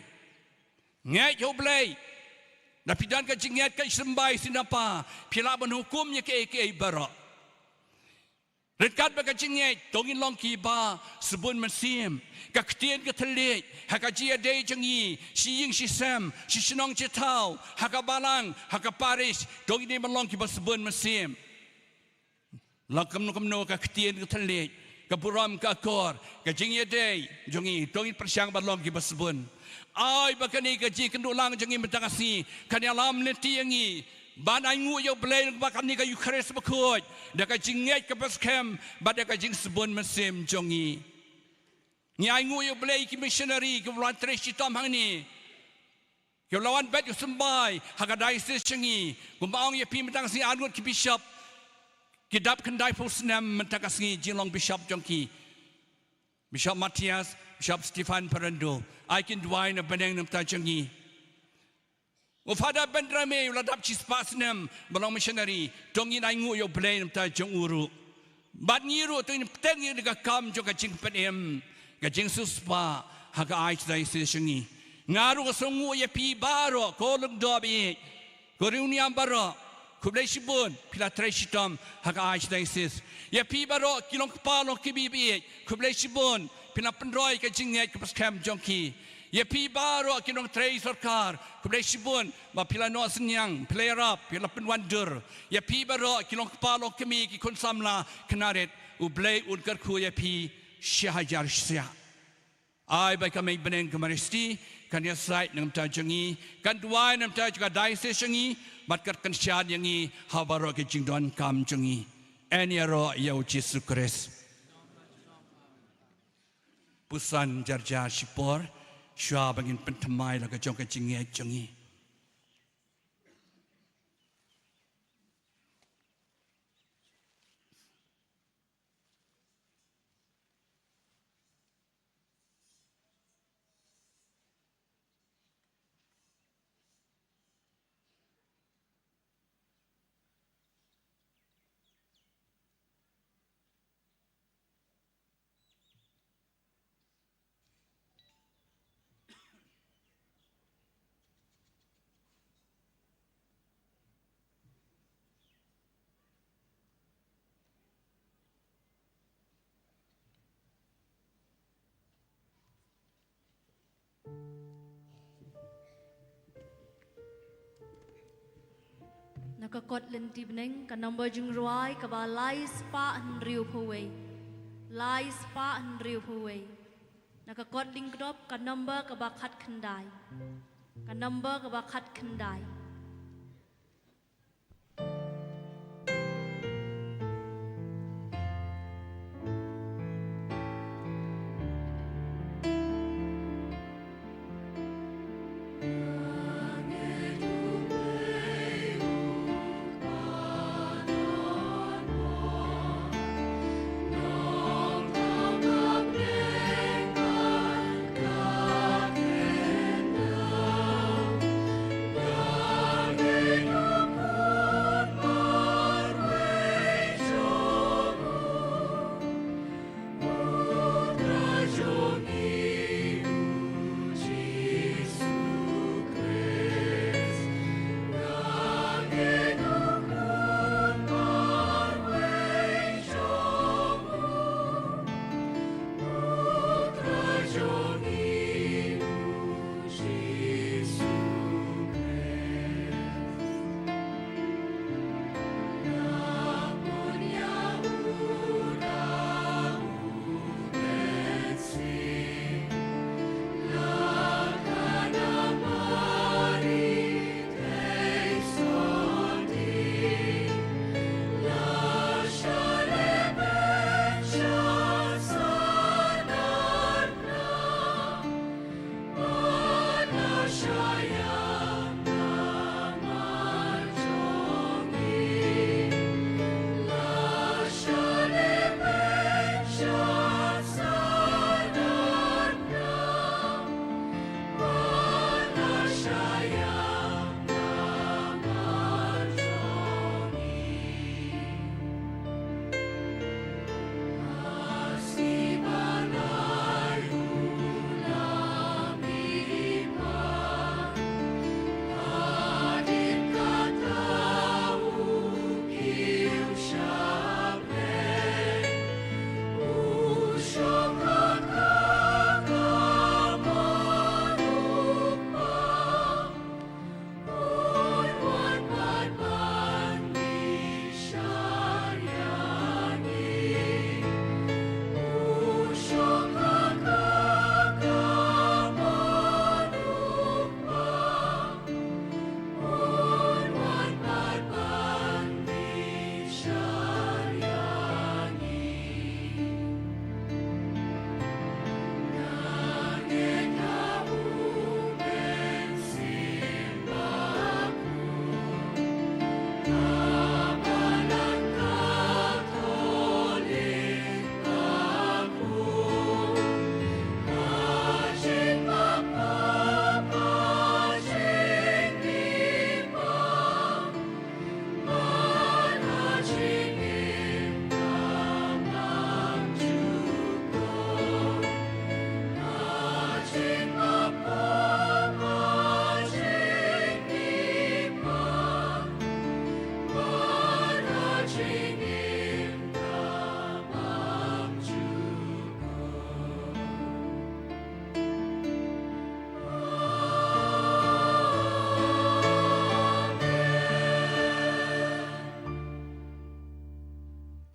Ngeit ha U Blei. Da phi don ka jingngeit ka symbai sien na Pa, phi lah ban hukum ïa kiei kiei baroh. Ryngkat bad ka jingngeit, to ngin long kiba sbun mynsiem. Ka ktien ka thylliej ha ka jingïadei jong ngi, shi ïing shi sem, shi shnong shi thaw, ha ka balang, ha ka parish, to ngin long kiba sbun mynsiem. Lah kumno kumno ka ktien ka thylliej, ka burom ka akor, ka jingïadei jong ngi, to ngin pyrshang ban long kiba sbun. Ai ba kane ka jingkynduh lang jong ngi mynta ka sngi kan ïalam lynti ïa ngi ban ainguh ïa U Blei lyngba kane ka Eukharist bakhuid, da ka jingngeit kaba skhem bad da ka jingsbun mynsiem jong ngi. Ngi ainguh ïa U Blei ki missionary kiba la wan trei shitom hangne, kiba la wan beit ïa u symbai ha ka diocese jong ngi. Kumba ong ïa phi mynta ka sngi, arngut ki bishop ki dap khyndai phew snem mynta ka sngi jinglong bishop jong ki. Bishop Matthias, Bishop Stephan Parando, ai kin duwai na bneng na bynta jong ngi. U Father Bendrame u la dap shispah snem ba long missionary, to ngin ainguh ïa U Blei na bynta jong u ruh. Bad ngi ruh to ngin bteng ïa ka kam jong ka jingpynim, ka jingsiewspah ha ka Archdiocese jong ngi. Nga ruh nga sngewnguh ïa phi baroh, ko Lyngdoh bieit, ko riewniam baroh, khublei shibun phi la trei shitom ha ka Archdiocese. Ïa phi baroh ki longkpa longkmie bieit, khublei shibun phi la pynroi ka jingngeit kaba skhem jong ki. Ïa phi baroh ki nongtrei sorkar, khublei shibun ba phi la noh synñiang, phi la ïarap, phi la pynwandur. Ïa phi baroh ki longkpa longkmie, ki khun samla khynnah rit, U Blei un kyrkhu ïa phi shi hajar sha. Ai ba ka mei bneng ka Maria Theisotti kan ïasaid na bynta jong ngi, kan duwai na bynta jong ka diocese jong ngi, bad kan kyrshan ïa ngi ha baroh ki jingdonkam jong ngi. Yn ïaroh ïa U Jisu Khrist. Puson jar jar shipor, shuwa ba ngin pynthymmai la ka jong ka jingngeit jong ngi. Na ka kot lynti bneng, ka number jingrwai kaba lai spah hynriew phew wei. Lai spah hynriew phew wei. Na ka kot lyngkdop, ka number kaba khatkhyndai. Ka number kaba khatkhyndai.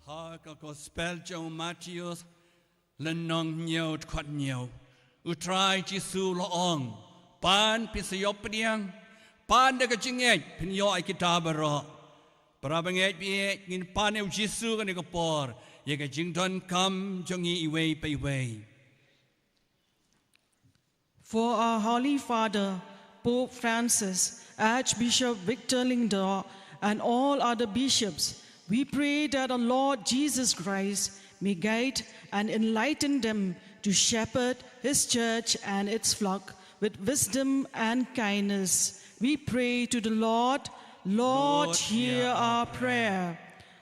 Ha ka Gospel jong u Mathaios, lynnong hynñiew, dkhot hynñiew, u Trai Jisu u la ong: Pan phin sa ïoh pdiang, pan da ka jingngeit phin ïoh ïa kita baroh. Para bangeit, ngin pan ïa u Jisu kane ka por ïa ka jingdonkam jong ngi iwei pa iwei. For our Holy Father, Pope Francis, Archbishop Victor Lyngdoh, and all other bishops, we pray that our Lord Jesus Christ may guide and enlighten them to shepherd his church and its flock with wisdom and kindness. We pray to the Lord. Lord, Lord, hear hear our our prayer.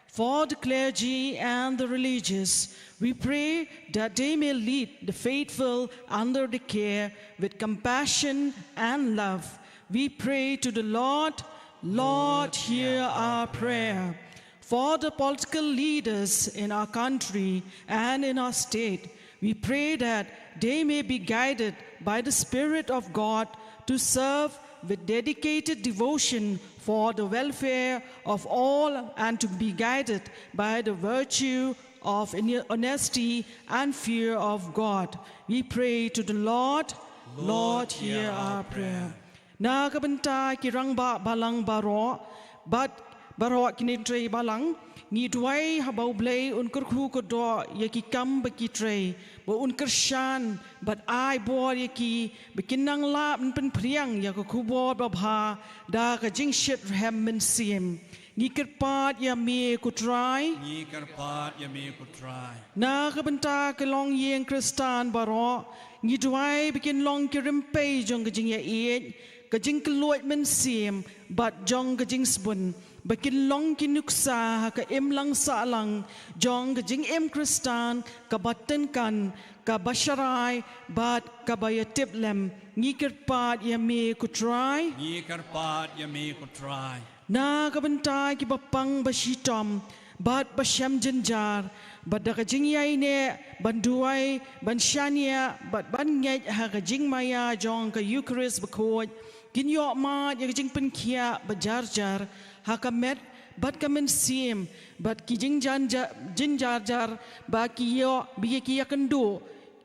For the clergy and the religious, we pray that they may lead the faithful under the care with compassion and love. We pray to the Lord. Lord, hear our prayer. For the political leaders in our country and in our state, we pray that they may be guided by the Spirit of God to serve with dedicated devotion for the welfare of all and to be guided by the virtue of honesty and fear of God. We pray to the Lord. Lord, hear our prayer. Na ka bynta ki rangbah balang baroh bad baroh ki nongtrei balang, ngi duwai haba U Blei un kyrkhu kyrdoh ïa ki kam ba ki trei, ba un kyrshan bad ai bor ïa ki ba kin nang lah ban pynphriang ïa ka khubor babha da ka jingshitrhem mynsiem. Ngi kyrpad ïa me ko Trai. Ngi kyrpad ïa me ko Trai. Na ka bynta ki longïing Khristan baroh, ngi duwai ba kin long ki rympei jong ka jingïaieit, ka jingkylluid mynsiem bad jong ka jingsbun, ba kin long ki nuksa ha ka imlang sahlang jong ka jingim Khristan kaba tyngkan, kaba sharai bad kaba ïatiplem. Ngi kyrpad ïa me ko Trai. Ngi kyrpad ïa me ko Trai. Na ka bynta kiba pang ba shitom bad ba shem jynjar, bad da ka jingïaineh ban duwai, ban shaniah bad ban ngeit ha ka jingmaïa jong ka Eukharist bakhuid, kin ïoh mad ïa ka jingpynkhiah ba jar jar ha ka met bad ka mynsiem, bad ki jingjan ja-, jingjar jar ba ki ïoh, ba ïa ki ïakynduh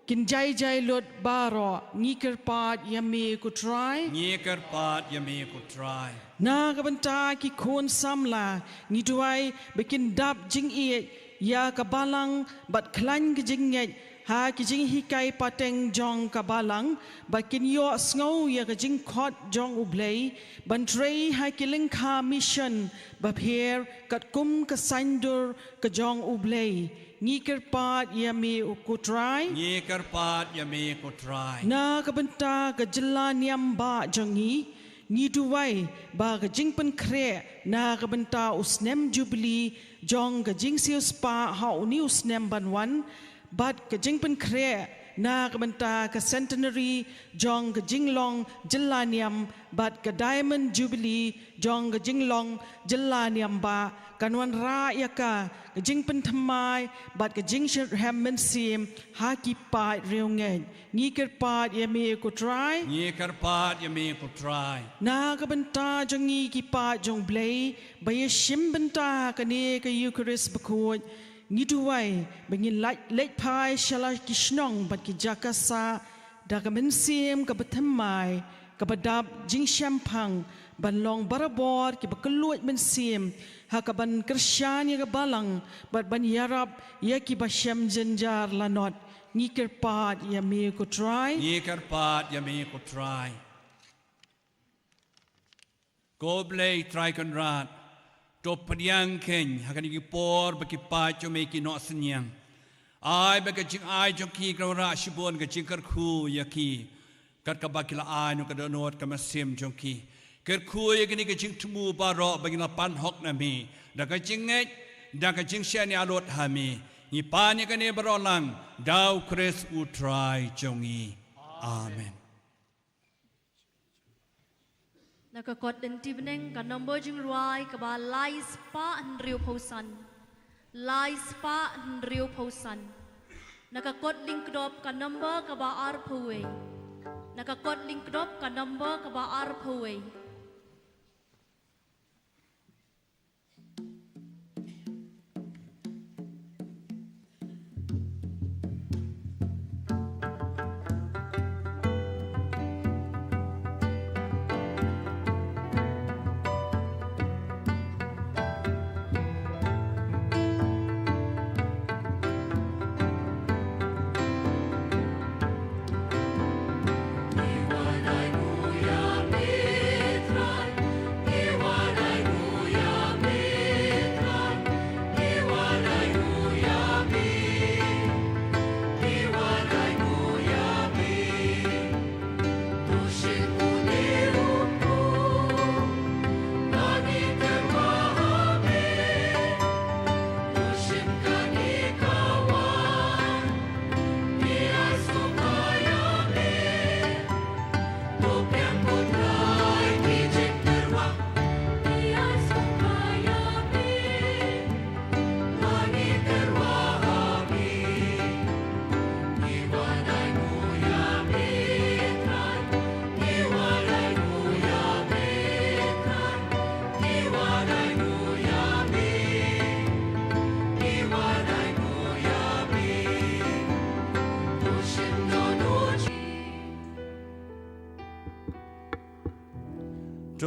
kin jai jai lut baroh. Ngi kyrpad ïa me ko Trai. Ngi kyrpad ïa me ko Trai. Na ka bynta ki khun samla, ngi duwai ba kin dap jingïeit ïa ka balang bad khlaiñ ka jingngeit ha ki jinghikai pateng jong ka balang, ba kin ïohsngew ïa ka jingkhot jong U Blei ban trei ha ki lyngkha mission bapher katkum ka saiñdur ka jong U Blei. Ngi kyrpad ïa me ko Trai. Ngi kyrpad ïa me ko Trai. Na ka bynta ka jylla niam bah jong ngi, ngi duwai ba ka jingpynkhreh na ka bynta u snem jubili jong ka jingsiewspah ha une u snem ban wan, bad ka jingpynkhreh na ka bynta ka centenary jong ka jinglong jylla niam bad ka diamond jubili jong ka jinglong jylla niam bah, kan wanrah ïa ka, ka jingpynthymmai bad ka jingshitrhem mynsiem ha ki paid riewngeit. Ngi kyrpad ïa me ko Trai. Ngi kyrpad ïa me ko Trai. Na ka bynta jong ngi ki paid jong U Blei ba ïashim bynta ha kane ka Eukharist bakhuid, ngi duwai ba ngin leit, leit phai sha la ki shnong bad ki jaka sah da ka mynsiem kaba thymmai, kaba dap jingshemphang, ban long barabor kiba kylluid mynsiem ha kaban kyrshan ïa ka balang bad ban ïarap ïa kiba shem jynjar lanot. Ngi kyrpad ïa me ko Trai. Ngi kyrpad ïa me ko Trai. Ko Blei Trai Kynrad, to pdiang kein ha kine ki por ba ki paid jong me ki noh synñiang. Ai ba ka jingai jong ki kan wanrah shibun ka jingkyrkhu ïa ki, kat kaba ki la ai na ka dohnud ka mynsiem jong ki. Kyrkhu ïa kine ki jingthmu baroh ba ngin la pan hok na me da ka jingngeit, da ka jingshaniah lut ha me. Ngi pan ïa kane baroh lang da U Khrist U Trai jong ngi. Amen. Na ka kot lynti bneng, ka nombor jingrwai kaba lai spah hynriew phew san. Lai spah hynriew phew san. Na ka kot lyngkdop, ka nombor kaba arphew wei. Na ka kot lyngkdop, ka nombor kaba arphew wei.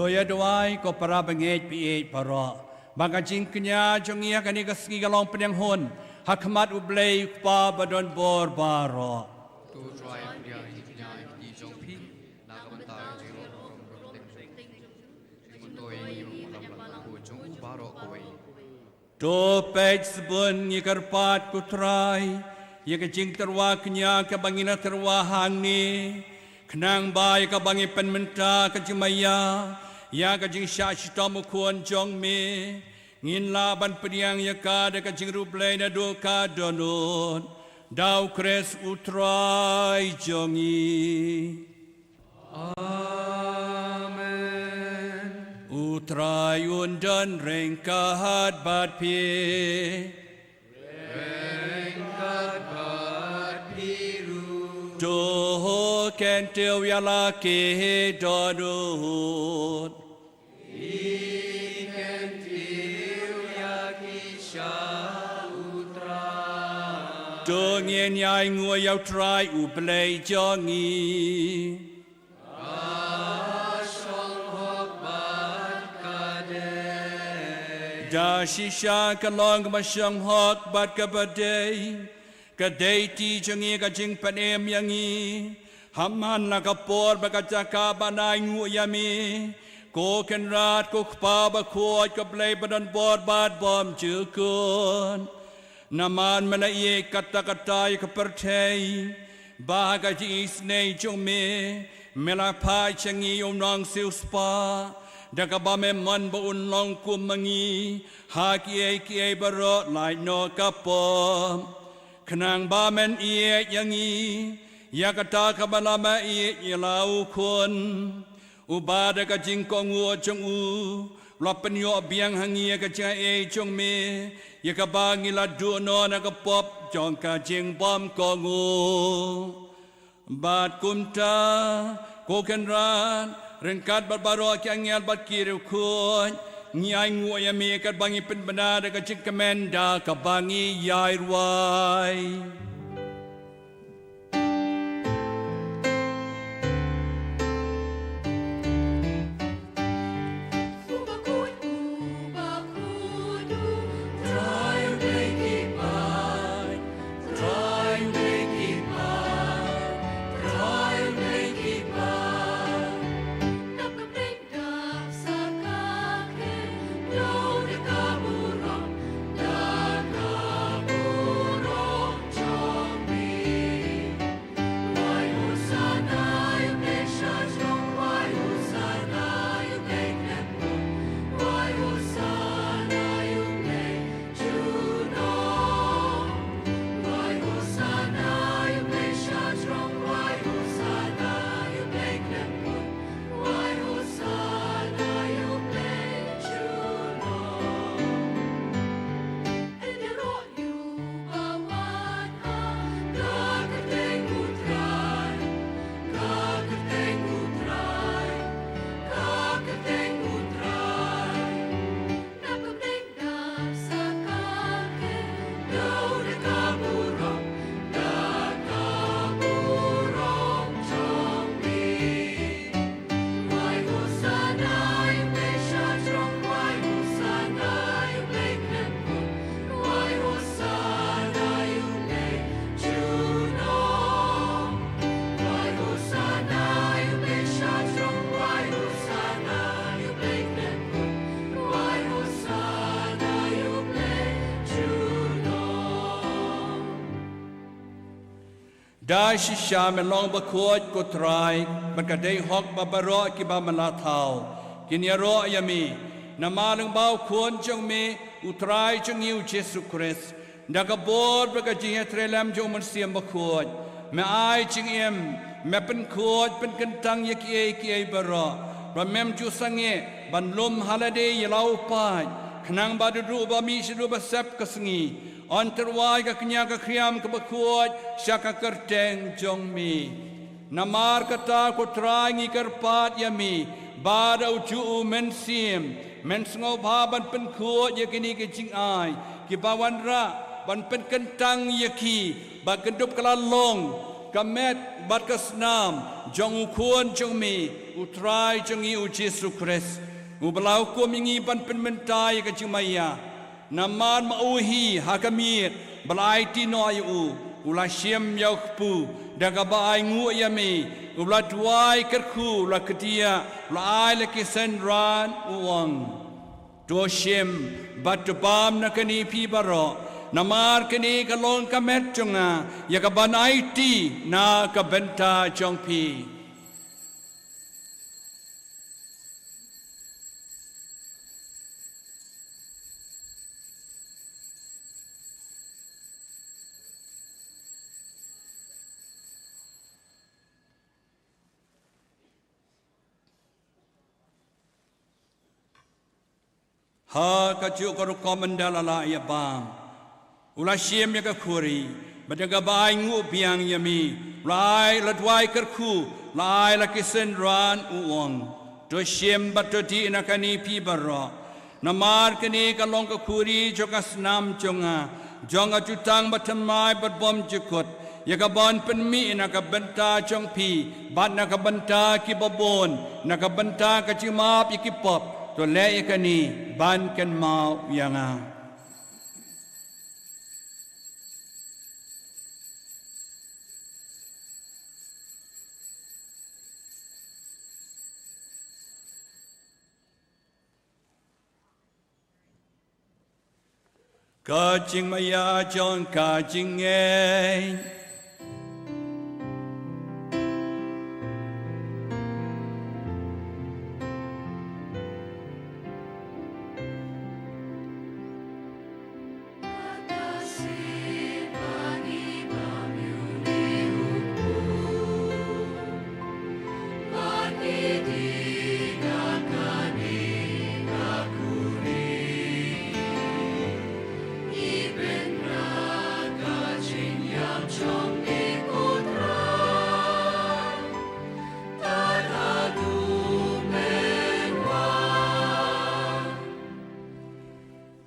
To ïa duwai ko para bangeit baieit baroh, ba ka jingkñia jong ngi ha kane ka sngi ka long pdiang hun ha khmat U Blei U Kpa badonbor baroh. To Trai pdiang ïa ki jingkñia ïa ki jong phi na ka bynta ka jingïaroh jong U Trai. Jingmyntoi ïa ngi ruh ha ka bynta ka jong u baroh kawei. To peit sbun ngi kyrpad ko Trai ïa ka jingtyrwa kñia kaba ngi la tyrwa hangne, khnang ba ïa kaba ngi pynmynta ka jingmaïa ïa ka jingshah shitom u Khun jong me, ngin lah ban pdiang ïa ka da ka jingïaroh Blei naduh ka dohnud. Da U Khrist U Trai jong ngi. Amen. U Trai un don ryngkat bad phi. Ryngkat bad phi ruh. To kyntiew ïa la ki dohnud. Phi kyntiew ïa ki sha U Trai. To ngin ïainguh ïa U Trai U Blei jong ngi. Ka shong hok bad ka dei. Da shisha ka long kaba shong hok bad kaba dei. Ka dei kti jong ngi ka jingpynim ïa ngi ha man la ka por bad ka jaka ban ainguh ïa me, ko Kynrad, ko Kpa bakhuid, ko Blei badonbor bad bymjukut. Namar me la ïeit katta katta ïa ka pyrthei, bad ha ka jingisynei jong me, me la phah sha ngi ïa u Nongsiewspah, da kaba me mon ba un long kum ma ngi ha kiei kiei baroh lait noh ka pop. Khnang ba men ïeit ïa ngi ïa kata kaba la me ïeit ïa la u Khun, uba da ka jingkohnguh jong u la pynïoh biang ha ngi ïa ka jingaiei jong me, ïa kaba ngi la duh noh na ka pop jong ka jingbymkohnguh. Bad kumta, ko Kynrad, ryngkat bad baroh ki angel bad ki riewkhuid, ngi ainguh ïa me katba ngi pynbna da ka jingkmen da kaba ngi ïai rwai. Da shisha me long bakhuid ko Trai, bad ka dei hok ba baroh kiba me la thaw kin ïaroh ïa me. Namar lyngba u Khun jong me, u Trai jong ngi u Jisu Khrist, da ka bor bad ka jingïatreilang jong u Mynsiem Bakhuid, me ai jingim, me pynkhuid pynkyntang ïa kiei kiei baroh. Ba mem ju sangeh ban lum ha lade ïa la u paid, khnang ba da u ba mih shaduh ba sep ka sngi, yn tyrwa ïa ka kñia ka khriam kaba khuid sha ka kyrteng jong me. Namar kata ko Trai ngi kyrpad ïa me, ba da u juh u Mynsiem, men sngewbha ban pynkhuid ïa kine ki jingai kiba wanrah, ban pynkyntang ïa ki, ba kyndup ka la long ka met bad ka snam jong u Khun jong me, u Trai jong ngi u Jisu Khrist, uba la hukum ïa ngi ban pynmynta ïa ka jingmaïa. Namar ma u hi ha ka miet ba la aiti noh ïa u, u la shim ïa u kpu, da kaba ainguh ïa me, u la duwai kyrkhu, u la kdiah, u la ai la ki synran, u ong: To shim bad to bam na kane phi baroh, namar kane ka long ka met jong nga, ïa kaban aiti na ka bynta jong phi. Ha kajuh ka rukom ynda la lah ïa bam, u la shim ïa ka khuri, bad da kaba ainguh biang ïa me, u la ai, u la duwai kyrkhu, u la ai la ki synran, u ong: To shim bad to dih na kane phi baroh, namar kane ka long ka khuri jong ka snam jong nga, jong ka jutang bathymmai bad bymjukut, ïa kaban pynmih na ka bynta jong phi bad na ka bynta kiba bun, na ka bynta ka jingmap ïa ki pop. To leh ïa kane ban kynmaw ïa nga. Ka jingmaïa jong ka jingngeit.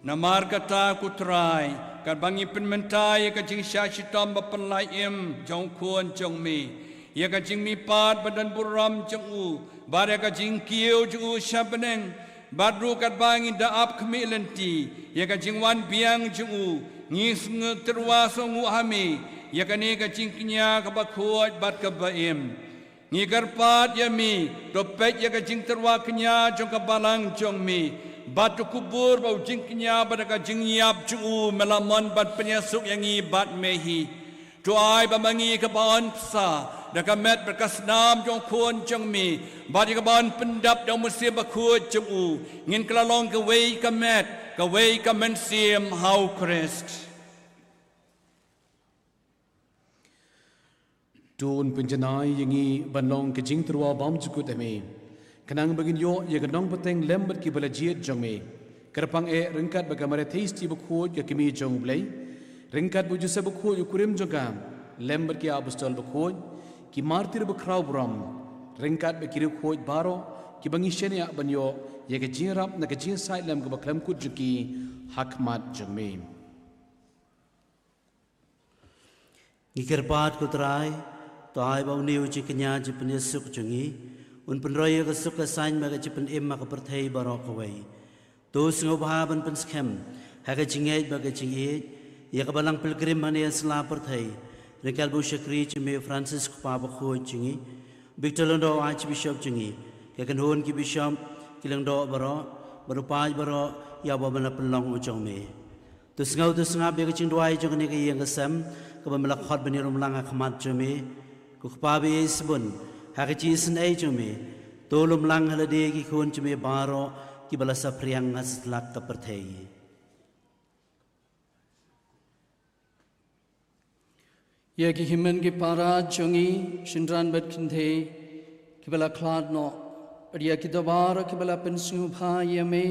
Namar kata ko Trai, katba ngi pynmynta ïa ka jingshah shitom ba pynlait im jong u Khun jong me, ïa ka jingmihpat ba don burom jong u, bad ïa ka jingkiew jong u sha bneng, bad ruh katba ngi da ap khmih lynti ïa ka jingwan biang jong u, ngi sngewtyrwa sngewnguh ha me ïa kane ka jingkñia kaba khuid bad kaba im. Ngi kyrpad ïa me, to peit ïa ka jingtyrwa kñia jong ka balang jong me, bad to kubur bad u jingkñia bad ka jingïap jong u, me la mon ban pynïasuk ïa ngi bad me hi. To ai ba ma ngi kiba yn bsa da ka met bad ka snam jong u Khun jong me, bad ïa kiba yn pyndap da u Mynsiem Bakhuid jong u, ngin kylla long kawei ka met, kawei ka mynsiem ha u Khrist. To un pynjanai ïa ngi ban long ka jingtyrwa bymjukut ha me, khnang ba ngin ïoh ïa ka nongpynteng lem bad kiba la jied jong me. Kyrpang eh ryngkat bad ka Maria Theisotti bakhuid ka Kmie jong u Blei, ryngkat bad u Joseph bakhuid u kurim jong ka, lem bad ki apostol bakhuid, ki martir bakhraw burom, ryngkat bad ki riewkhuid baroh kiba ngi shaniah ban ïoh ïa ka jingïarap na ka jingïasaid lem kaba khlem kut jong ki ha khmat jong me. Ngi kyrpad ko Trai, to ai ba une u jingkñia jingpynïasuk jong ngi un pynroi ïa ka suk ka saiñ bad ka jingpynim ha ka pyrthei baroh kawei. To sngewbha ban pynskhem ha ka jingngeit bad ka jingïeit ïa ka Balang Pilgrim hangne ha sla pyrthei, ryngkat bad u shakri jong me u Francis u Kpa bakhuid jong ngi, Victor Lyngdoh Archbishop jong ngi, ka kynhun ki bishop, ki lyngdoh baroh, bad u paid baroh ïa uba me la pynlong u jong me. To sngew, to sngap ïa ka jingduwai jong kane ka ïing ka sem kaba me la khot ban ïalumlang ha khmat jong me. Ko Kpa ba ïeit sbun, ha ka jingisynei jong me, to lumlang ha lade ki khun jong me baroh kiba la saphriang ha satlak ka pyrthei. Ïa ki hynmen ki para jong ngi, shynrang bad kynthei kiba la khlad noh, bad ïa kito baroh kiba la pynsngewbha ïa me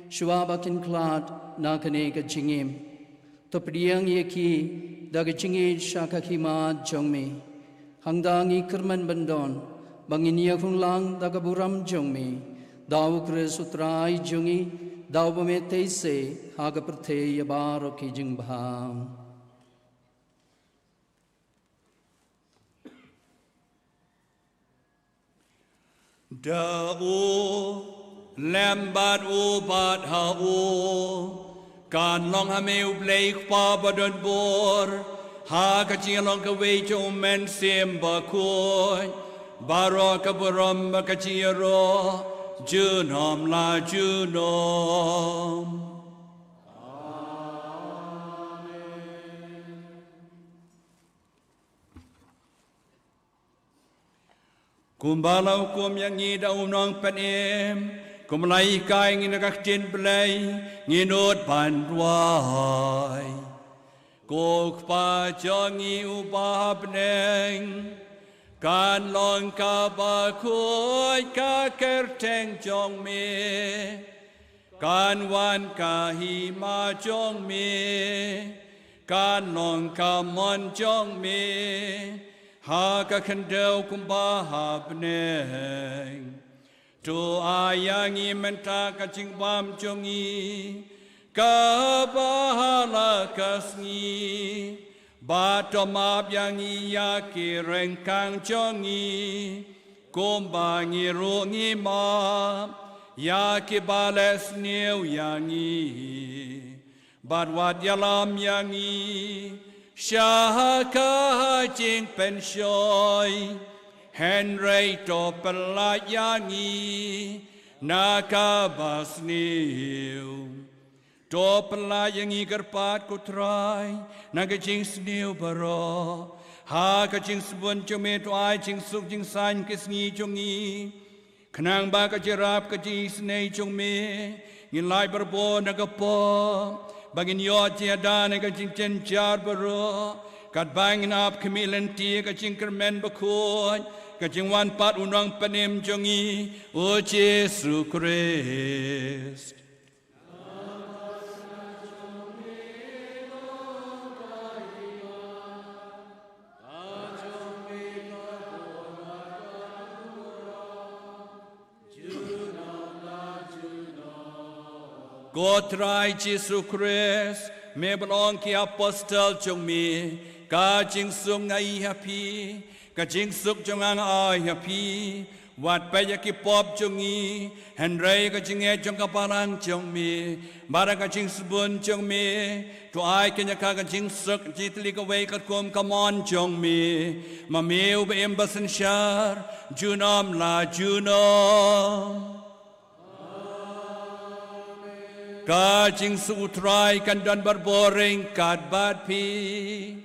shuwa ba kin khlad na kane ka jingim, to pdiang ïa ki da ka jingïeit sha ka hima jong me. Hangta ngi kyrmen ban don ba ngin ïakhun lang da ka burom jong me, da u Khrist u Trai jong ngi, da uba me theisei ha ka pyrthei ïa baroh ki jingbha. Da u lem bad u bad ha u kan long ha me u Blei Kpa ba don bor, ha ka jingïalong kawei jong u Mynsiem Bakhuid, baroh ka burom bad ka jingïaroh junom la junom. Kumba la hukum ïa ngi da u Nongpynim, kumba la hikai ïa ngi na ka ktien Blei, ngin nud ban duwai. Ko Kpa jong ngi uba ha bneng, kan long kaba khuid ka kyrteng jong me. Kan wan ka hima jong me, kan long ka mon jong me, ha ka khyndew kumba ha bneng. To ai ïa ngi mynta ka jingbam jong ngi kaba ha la ka sngi. Bad to map ïa ngi ïa ki ryngkang jong ngi, kumba ngi ruh ngi map ïa kiba leh sniew ïa ngi. Bad wat ïalam ïa ngi sha ka jingpynshoi, hynrei to pyllait ïa ngi na kaba sniew. To pyllait ïa ngi kyrpad ko Trai na ka jingsniew baroh. Ha ka jingsbun jong me to ai jingsuk jingsaiñ ki sngi jong ngi. Khnang ba ka jingïarap ka jingisynei jong me ngin lait barabor na ka pop, ba ngin ïoh jingïada na ka jingjynjar baroh, katba ngin ap khmih lynti ka jingkyrmen bakhuid ka jingwan pat u Nongpynim jong ngi, u Jisu Khrist. Ko Trai Jisu Khrist, me ba la ong ki apostol jong me, ka jingsuk nga ai ha phi, ka jingsuk jong nga nga ai ha phi. Wat peit ïa ki pop jong ngi, hynrei ka jingngeit jong ka balang jong me, bad ka jingsbun jong me, to ai kane ka, ka jingsuk jingtylli kawei katkum ka mon jong me. Ma me uba im ba synshar junom la junom. Ka jingsuk u Trai kan don barabor ryngkat bad phi.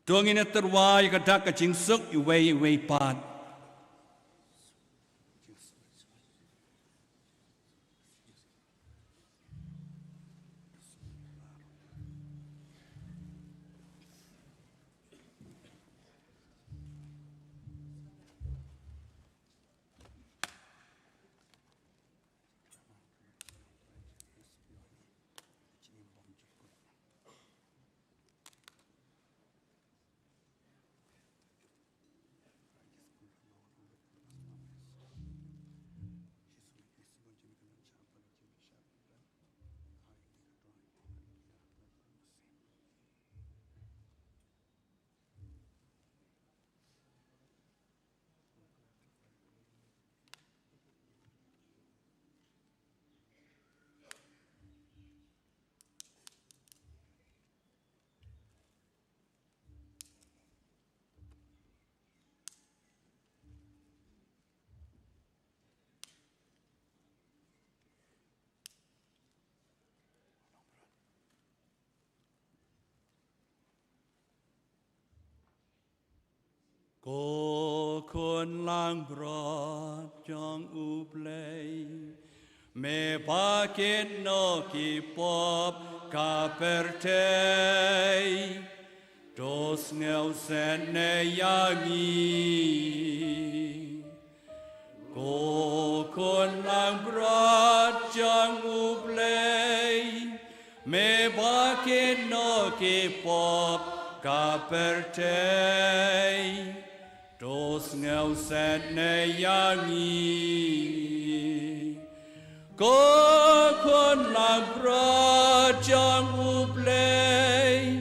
To ngin tyrwa ïa ka dak ka jingsuk iwei iwei pat. Ko Khun Langbrot jong U Blei, me ba kit noh ki pop ka pyrthei, to sngewsynei ïa ngi. Ko Khun Langbrot jong U Blei, me ba kit noh ki pop ka pyrthei, to sngewsynei ïa ngi. Ko Khun Langbrot jong U Blei,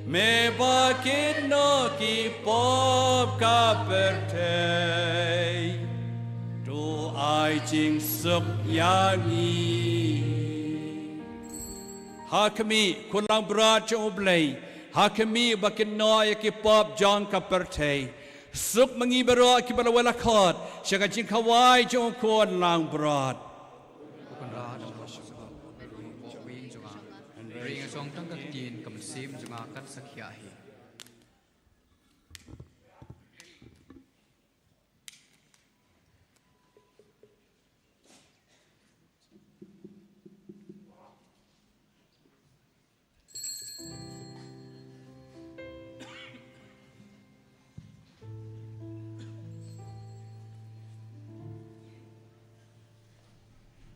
me ba kit noh ki Pop ka pyrthei, to ai jingsuk ïa ngi. Ha khmih, khun langbrot jong U Blei, ha khmih ba kynnoh ïa ki pop jong ka pyrthei. Suk ma ngi baroh kiba la wai la khot sha ka jingkhawai jong u khun langbrot. Ko Kynrad, ym lah shuh ba u pop ïing jong nga. Hynrei nga shong tang ka ktien ka mynsiem jong nga kan sa khiah hi.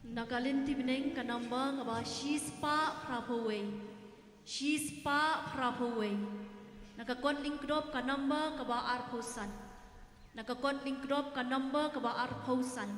Na ka lynti bneng ka number kaba shispah phraphew wei. Shispah phraphew wei. Na ka kot lyngkdop ka number kaba arphew san. Na ka kot lyngkdop ka number kaba arphew san.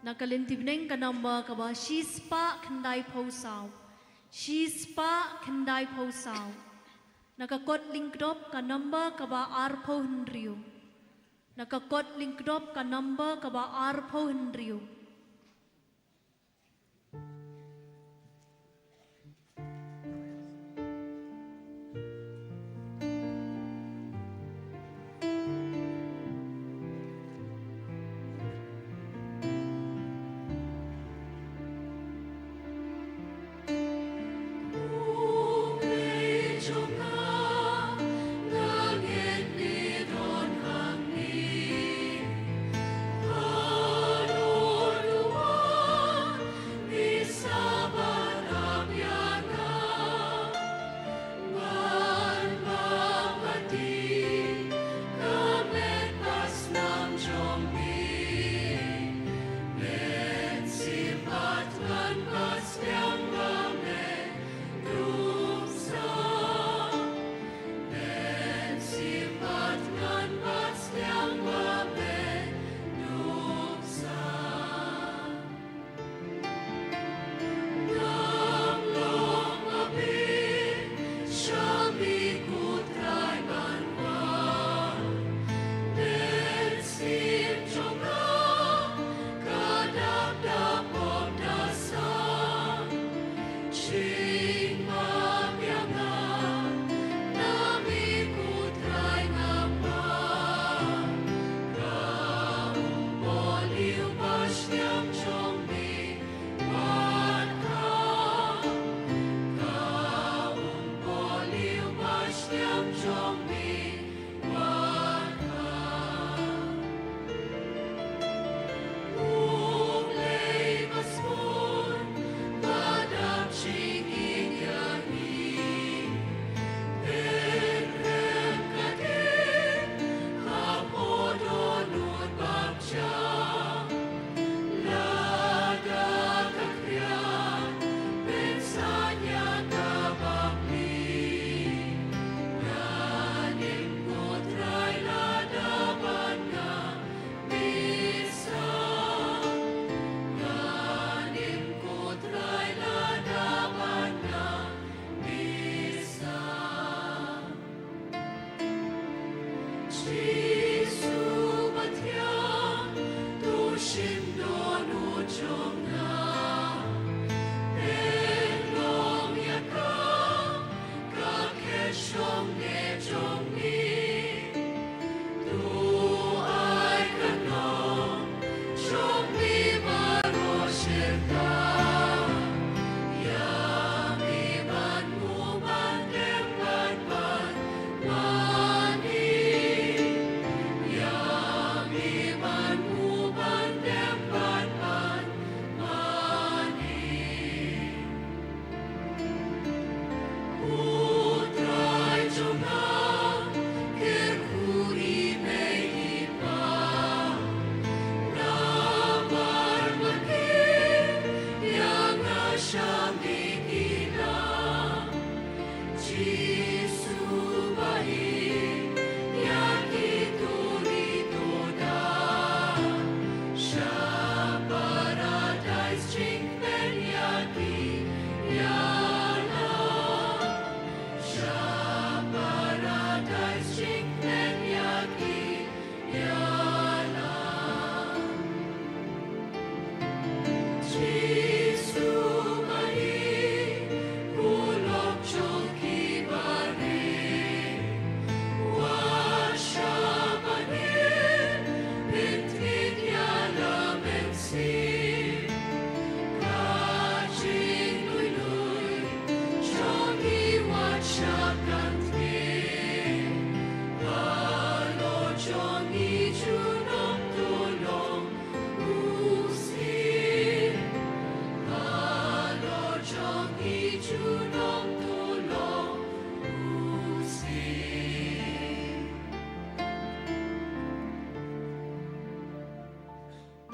Na ka lynti bneng ka number kaba shispah khyndaiphew saw. Shispah khyndaiphew saw. Na ka kot lyngkdop ka number kaba arphew hynriew. Na ka kot lyngkdop ka number kaba arphew hynriew.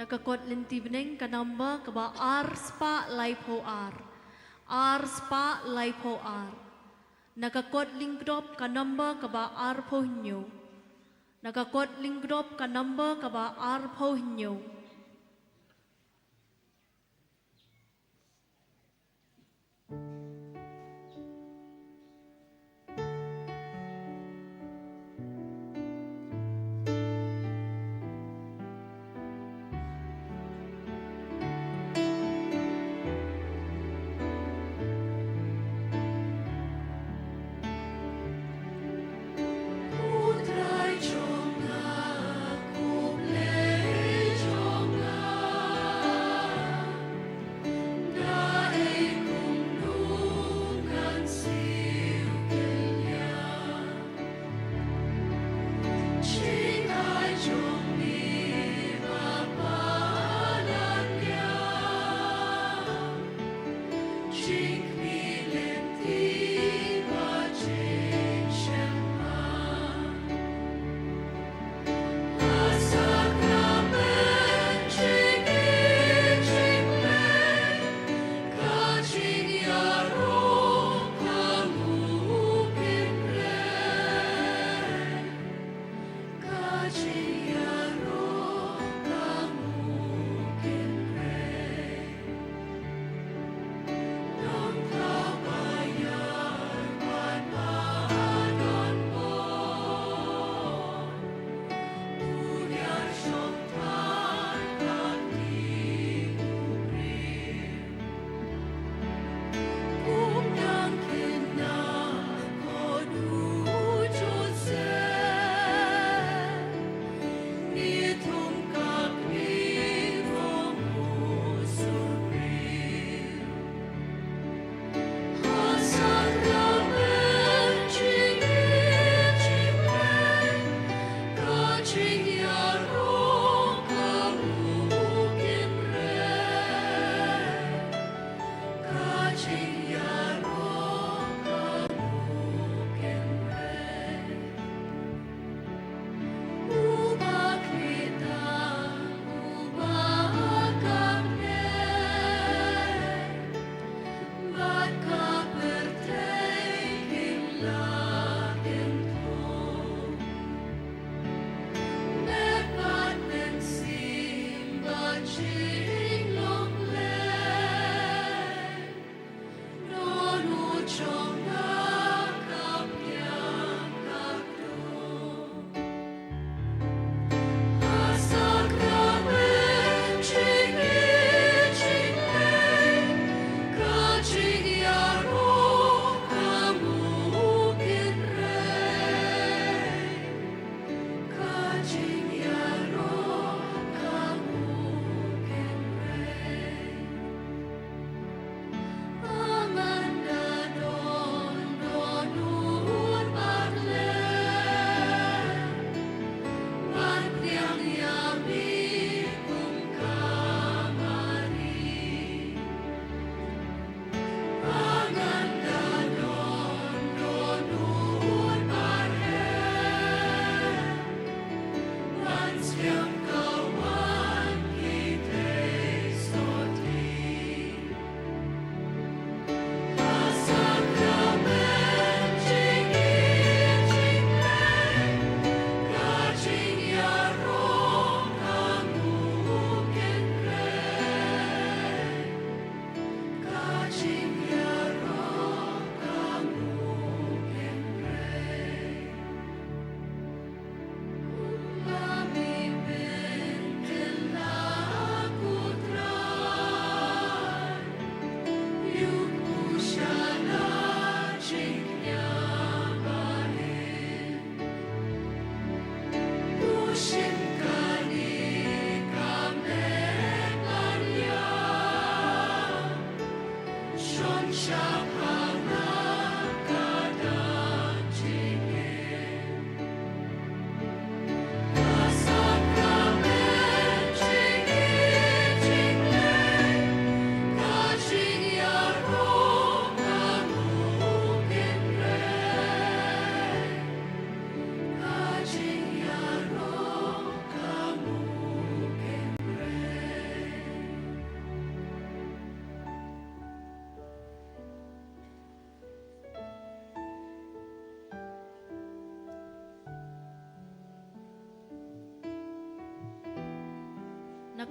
Na ka kot lynti bneng ka number kaba ar spah laiphew ar. Ar spah laiphew ar. Na ka kot lyngkdop ka number kaba arphew hynñiew. Na ka kot lyngkdop ka number kaba arphew hynñiew.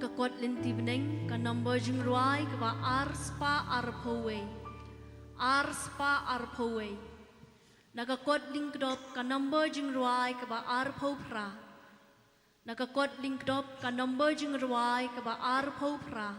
Ka kot lynti bneng, ka nombor jingrwai kaba ar spah arphew wei. Ar spah arphew wei. Na ka kot lyngkdop, ka nombor jingrwai kaba arphew phra. Na ka kot lyngkdop, ka nombor jingrwai kaba arphew phra.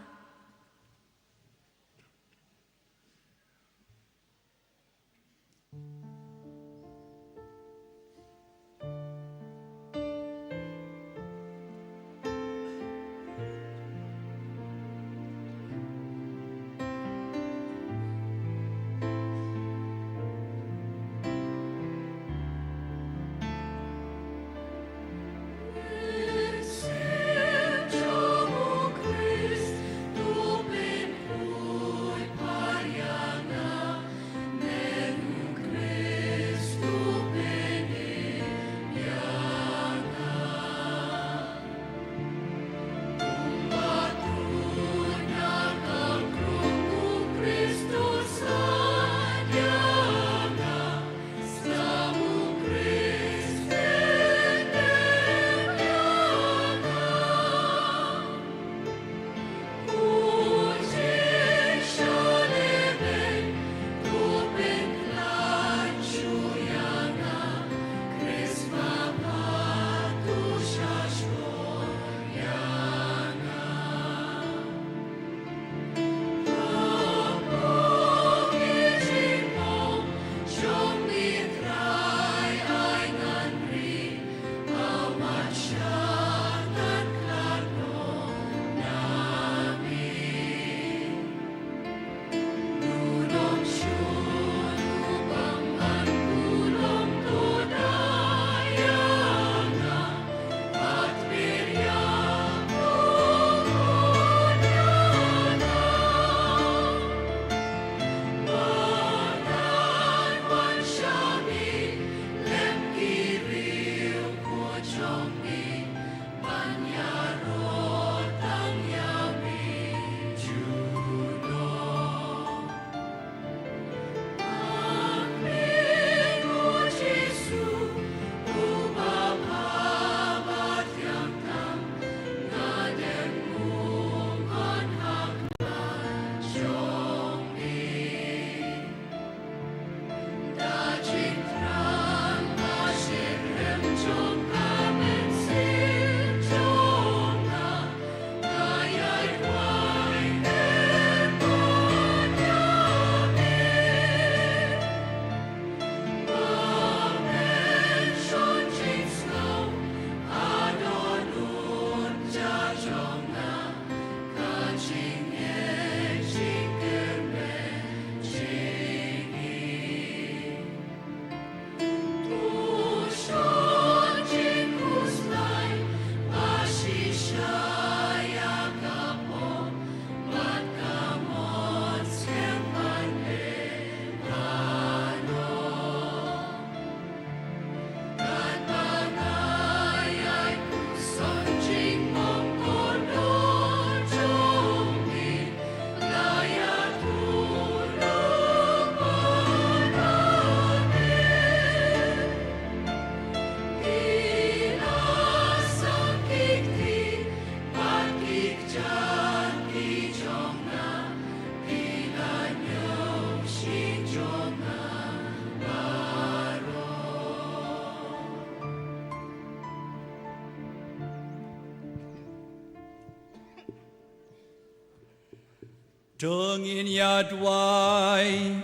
To ngin ïa duwai.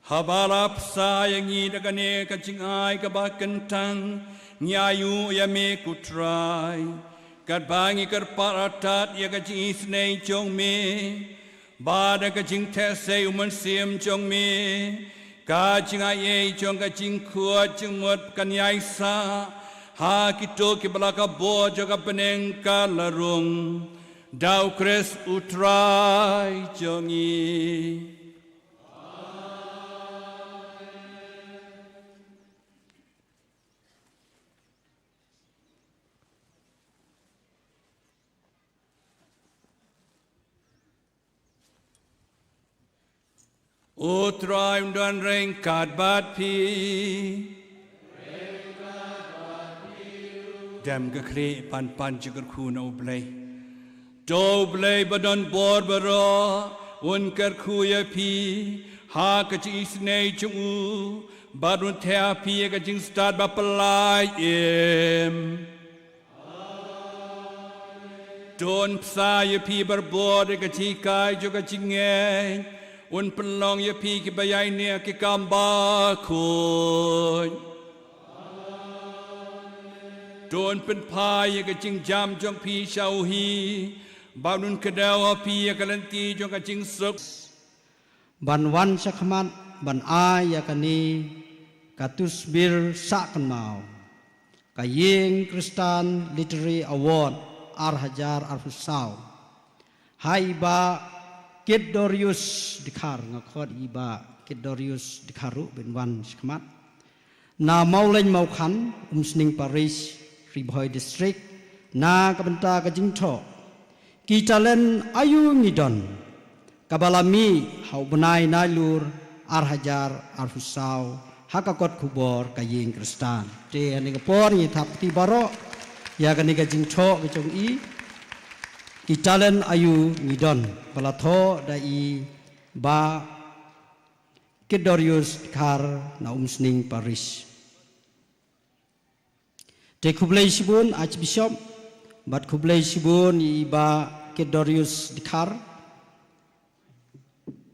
Haba la bsa ïa ngi da kane ka jingai kaba kyntang, ngi ayu ïa me ko Trai. Katba ngi kyrpad artat ïa ka jingisynei jong me bad da ka jingtheh sei u Mynsiem jong me, ka jingaiei jong ka jingkhuid jingmut kan ïai sah ha kito kiba la ka bor jong ka bneng ka la rung. Da u Khrist u Trai jong ngi. U Trai un don ryngkat bad phi. Dem ka khlieh ban pan jingkyrkhu na U Blei. To U Blei ba don bor baroh un kyrkhu ïa phi ha ka jingisynei jong u bad un theh ha phi ïa ka jingstad ba pynlait im. To un bsa ïa phi barabor ïa ka jinghikai jong ka jingngeit, un pynlong ïa phi kiba ïaineh ki kam bakhuid. To un pynphai ïa ka jingjam jong phi sha u hi bad un kdew ha phi ïa ka lynti jong ka jingsuk. Ban wan shakhmat ban ai ïa kane ka tusmir sah kynmaw, ka Ïing Khristan Literary Award ar hajar arphew saw ha i Bah Kidorius Dkhar, nga khot i Bah Kidorius Dkhar ruh ban wan shakhmat. Na Mawlein Mawkhan, Umsning Parish, Ri Bhoi District, na ka bynta ka jingthoh Ki Talent Aïu Ngi Don, kaba la mih ha u bnai Nailur ar hajar arphew saw ha ka kot khubor ka Ïing Khristan. Te ha kane ka por ngi thap kti baroh ïa kane ka jingthoh ka jong i, Ki Talent Aïu Ngi Don, ba la thoh da i Bah Kidorius Dkhar na Umsning Parish. Te khublei shibun Archbishop, bad khublei shibun i Bah Kidorius Dkhar.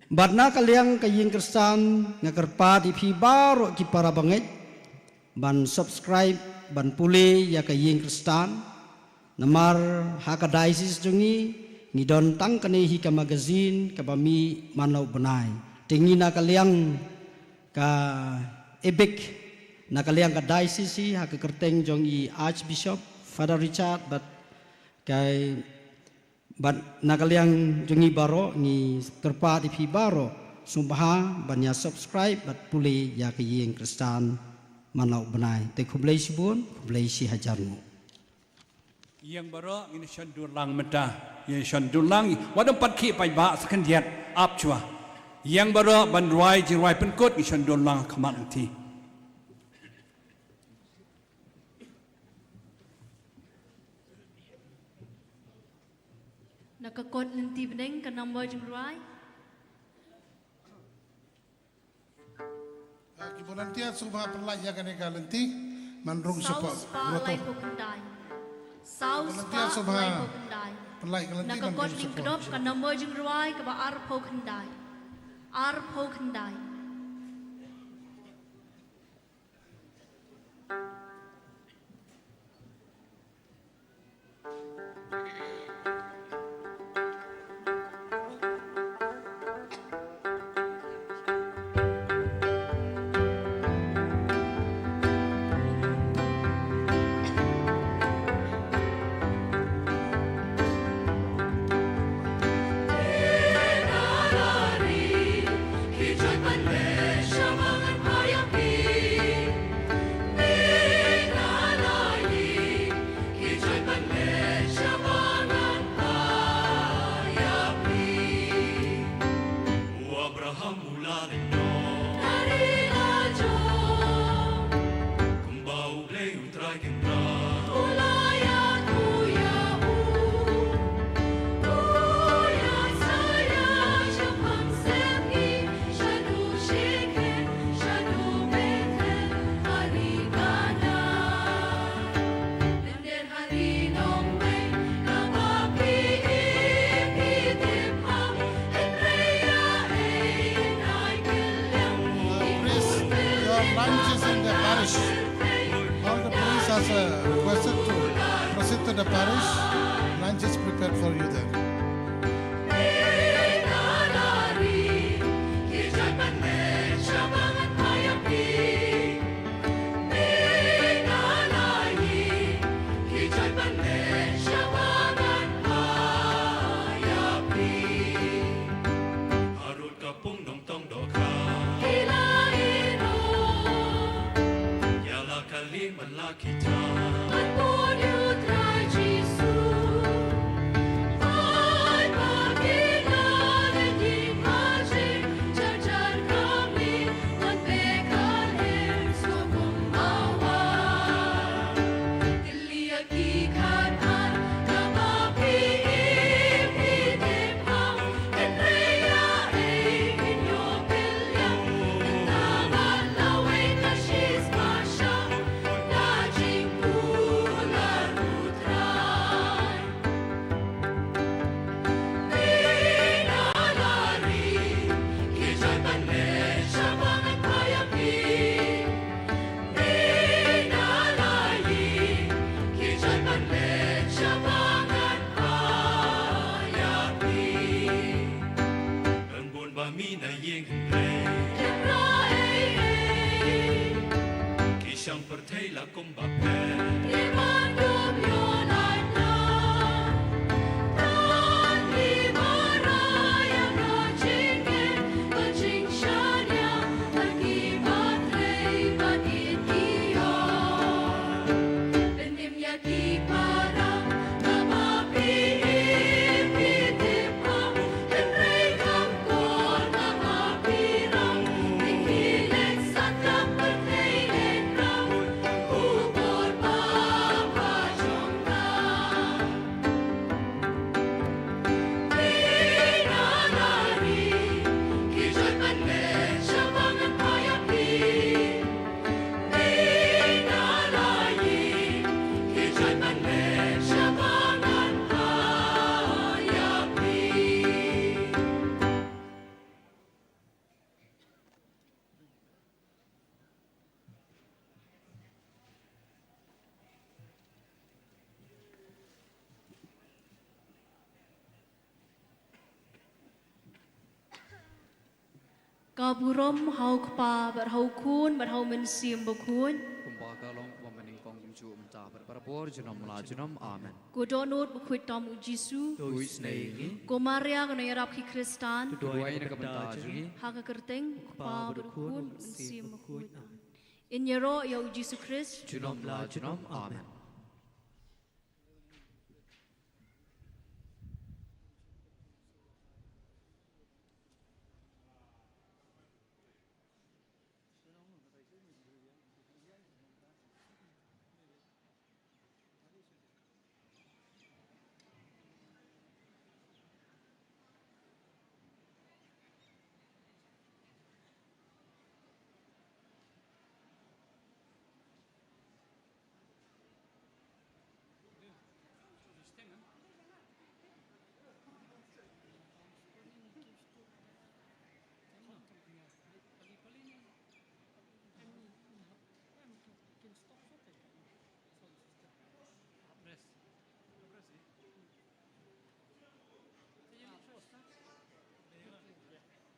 Bad na ka liang ka Ïing Khristan nga kyrpad ïa phi baroh ki para bangeit ban subscribe, ban pule ïa ka Ïing Khristan. Namar ha ka diocese jong ngi, ngi don tang kane hi ka magazine kaba mih man la u bnai. Te ngi na ka liang ka ABIC, na ka liang ka diocese, ha ka kyrteng jong i Archbishop Father Richard, bad ka, bad na ka liang jong ngi baroh ngi kyrpad ïa phi baroh sngewbha ban ïa subscribe bad pule ïa ka Ïing Khristan man la u bnai. Te khublei shibun, khublei shi hajar nguh. Ïeng baroh ngin shon dur lang mynta. Ïeng shon dur lang. Wat ym pat khih paidbah sa khyndiat. Ap shuwa. Ïeng baroh ban rwai jingrwai pynkut ngin shon dur lang khmat lynti. Na ka kot lynti bneng ka number jingrwai. Ah, ki volunteer sngewbha pynlait ïa kane ka lynti man rung shapoh. Saw spah laiphew khyndai. Saw spah laiphew khyndai. Pynlait ka lynti man rung shapoh. Na ka kot lyngkdop ka number jingrwai kaba arphew khyndai. Arphew khyndai. Please, your lunch is in the parish. All the priests are, uh, requested to proceed to the parish. Lunch is prepared for you there. Jong pyrthei la kumba pher. Ki ban dum ïa lait na. Kan ki ba rah ïa ka jingeh, ka jingshaniah, kan ki ba trei ba ïeit ki ïoh. Pyndim ïa ki para Ka burom ha u Kpa bad ha u Khun bad ha u Mynsiem Bakhuid. Kumba ka long kumba mynnyngkong kumjuh mynta bad barabor junom la junom. Amen. Ko dohnud bakhuid tam u Jisu. To isynei ïa ngi. Ko Maria ka nongïarap ki Khristan. To duwai na ka bynta jong ngi. Ha ka kyrteng u Kpa bad u Khun bad u Mynsiem Bakhuid. Amen. Ngin ïaroh ïa u Jisu Khrist. Junom la junom. Amen.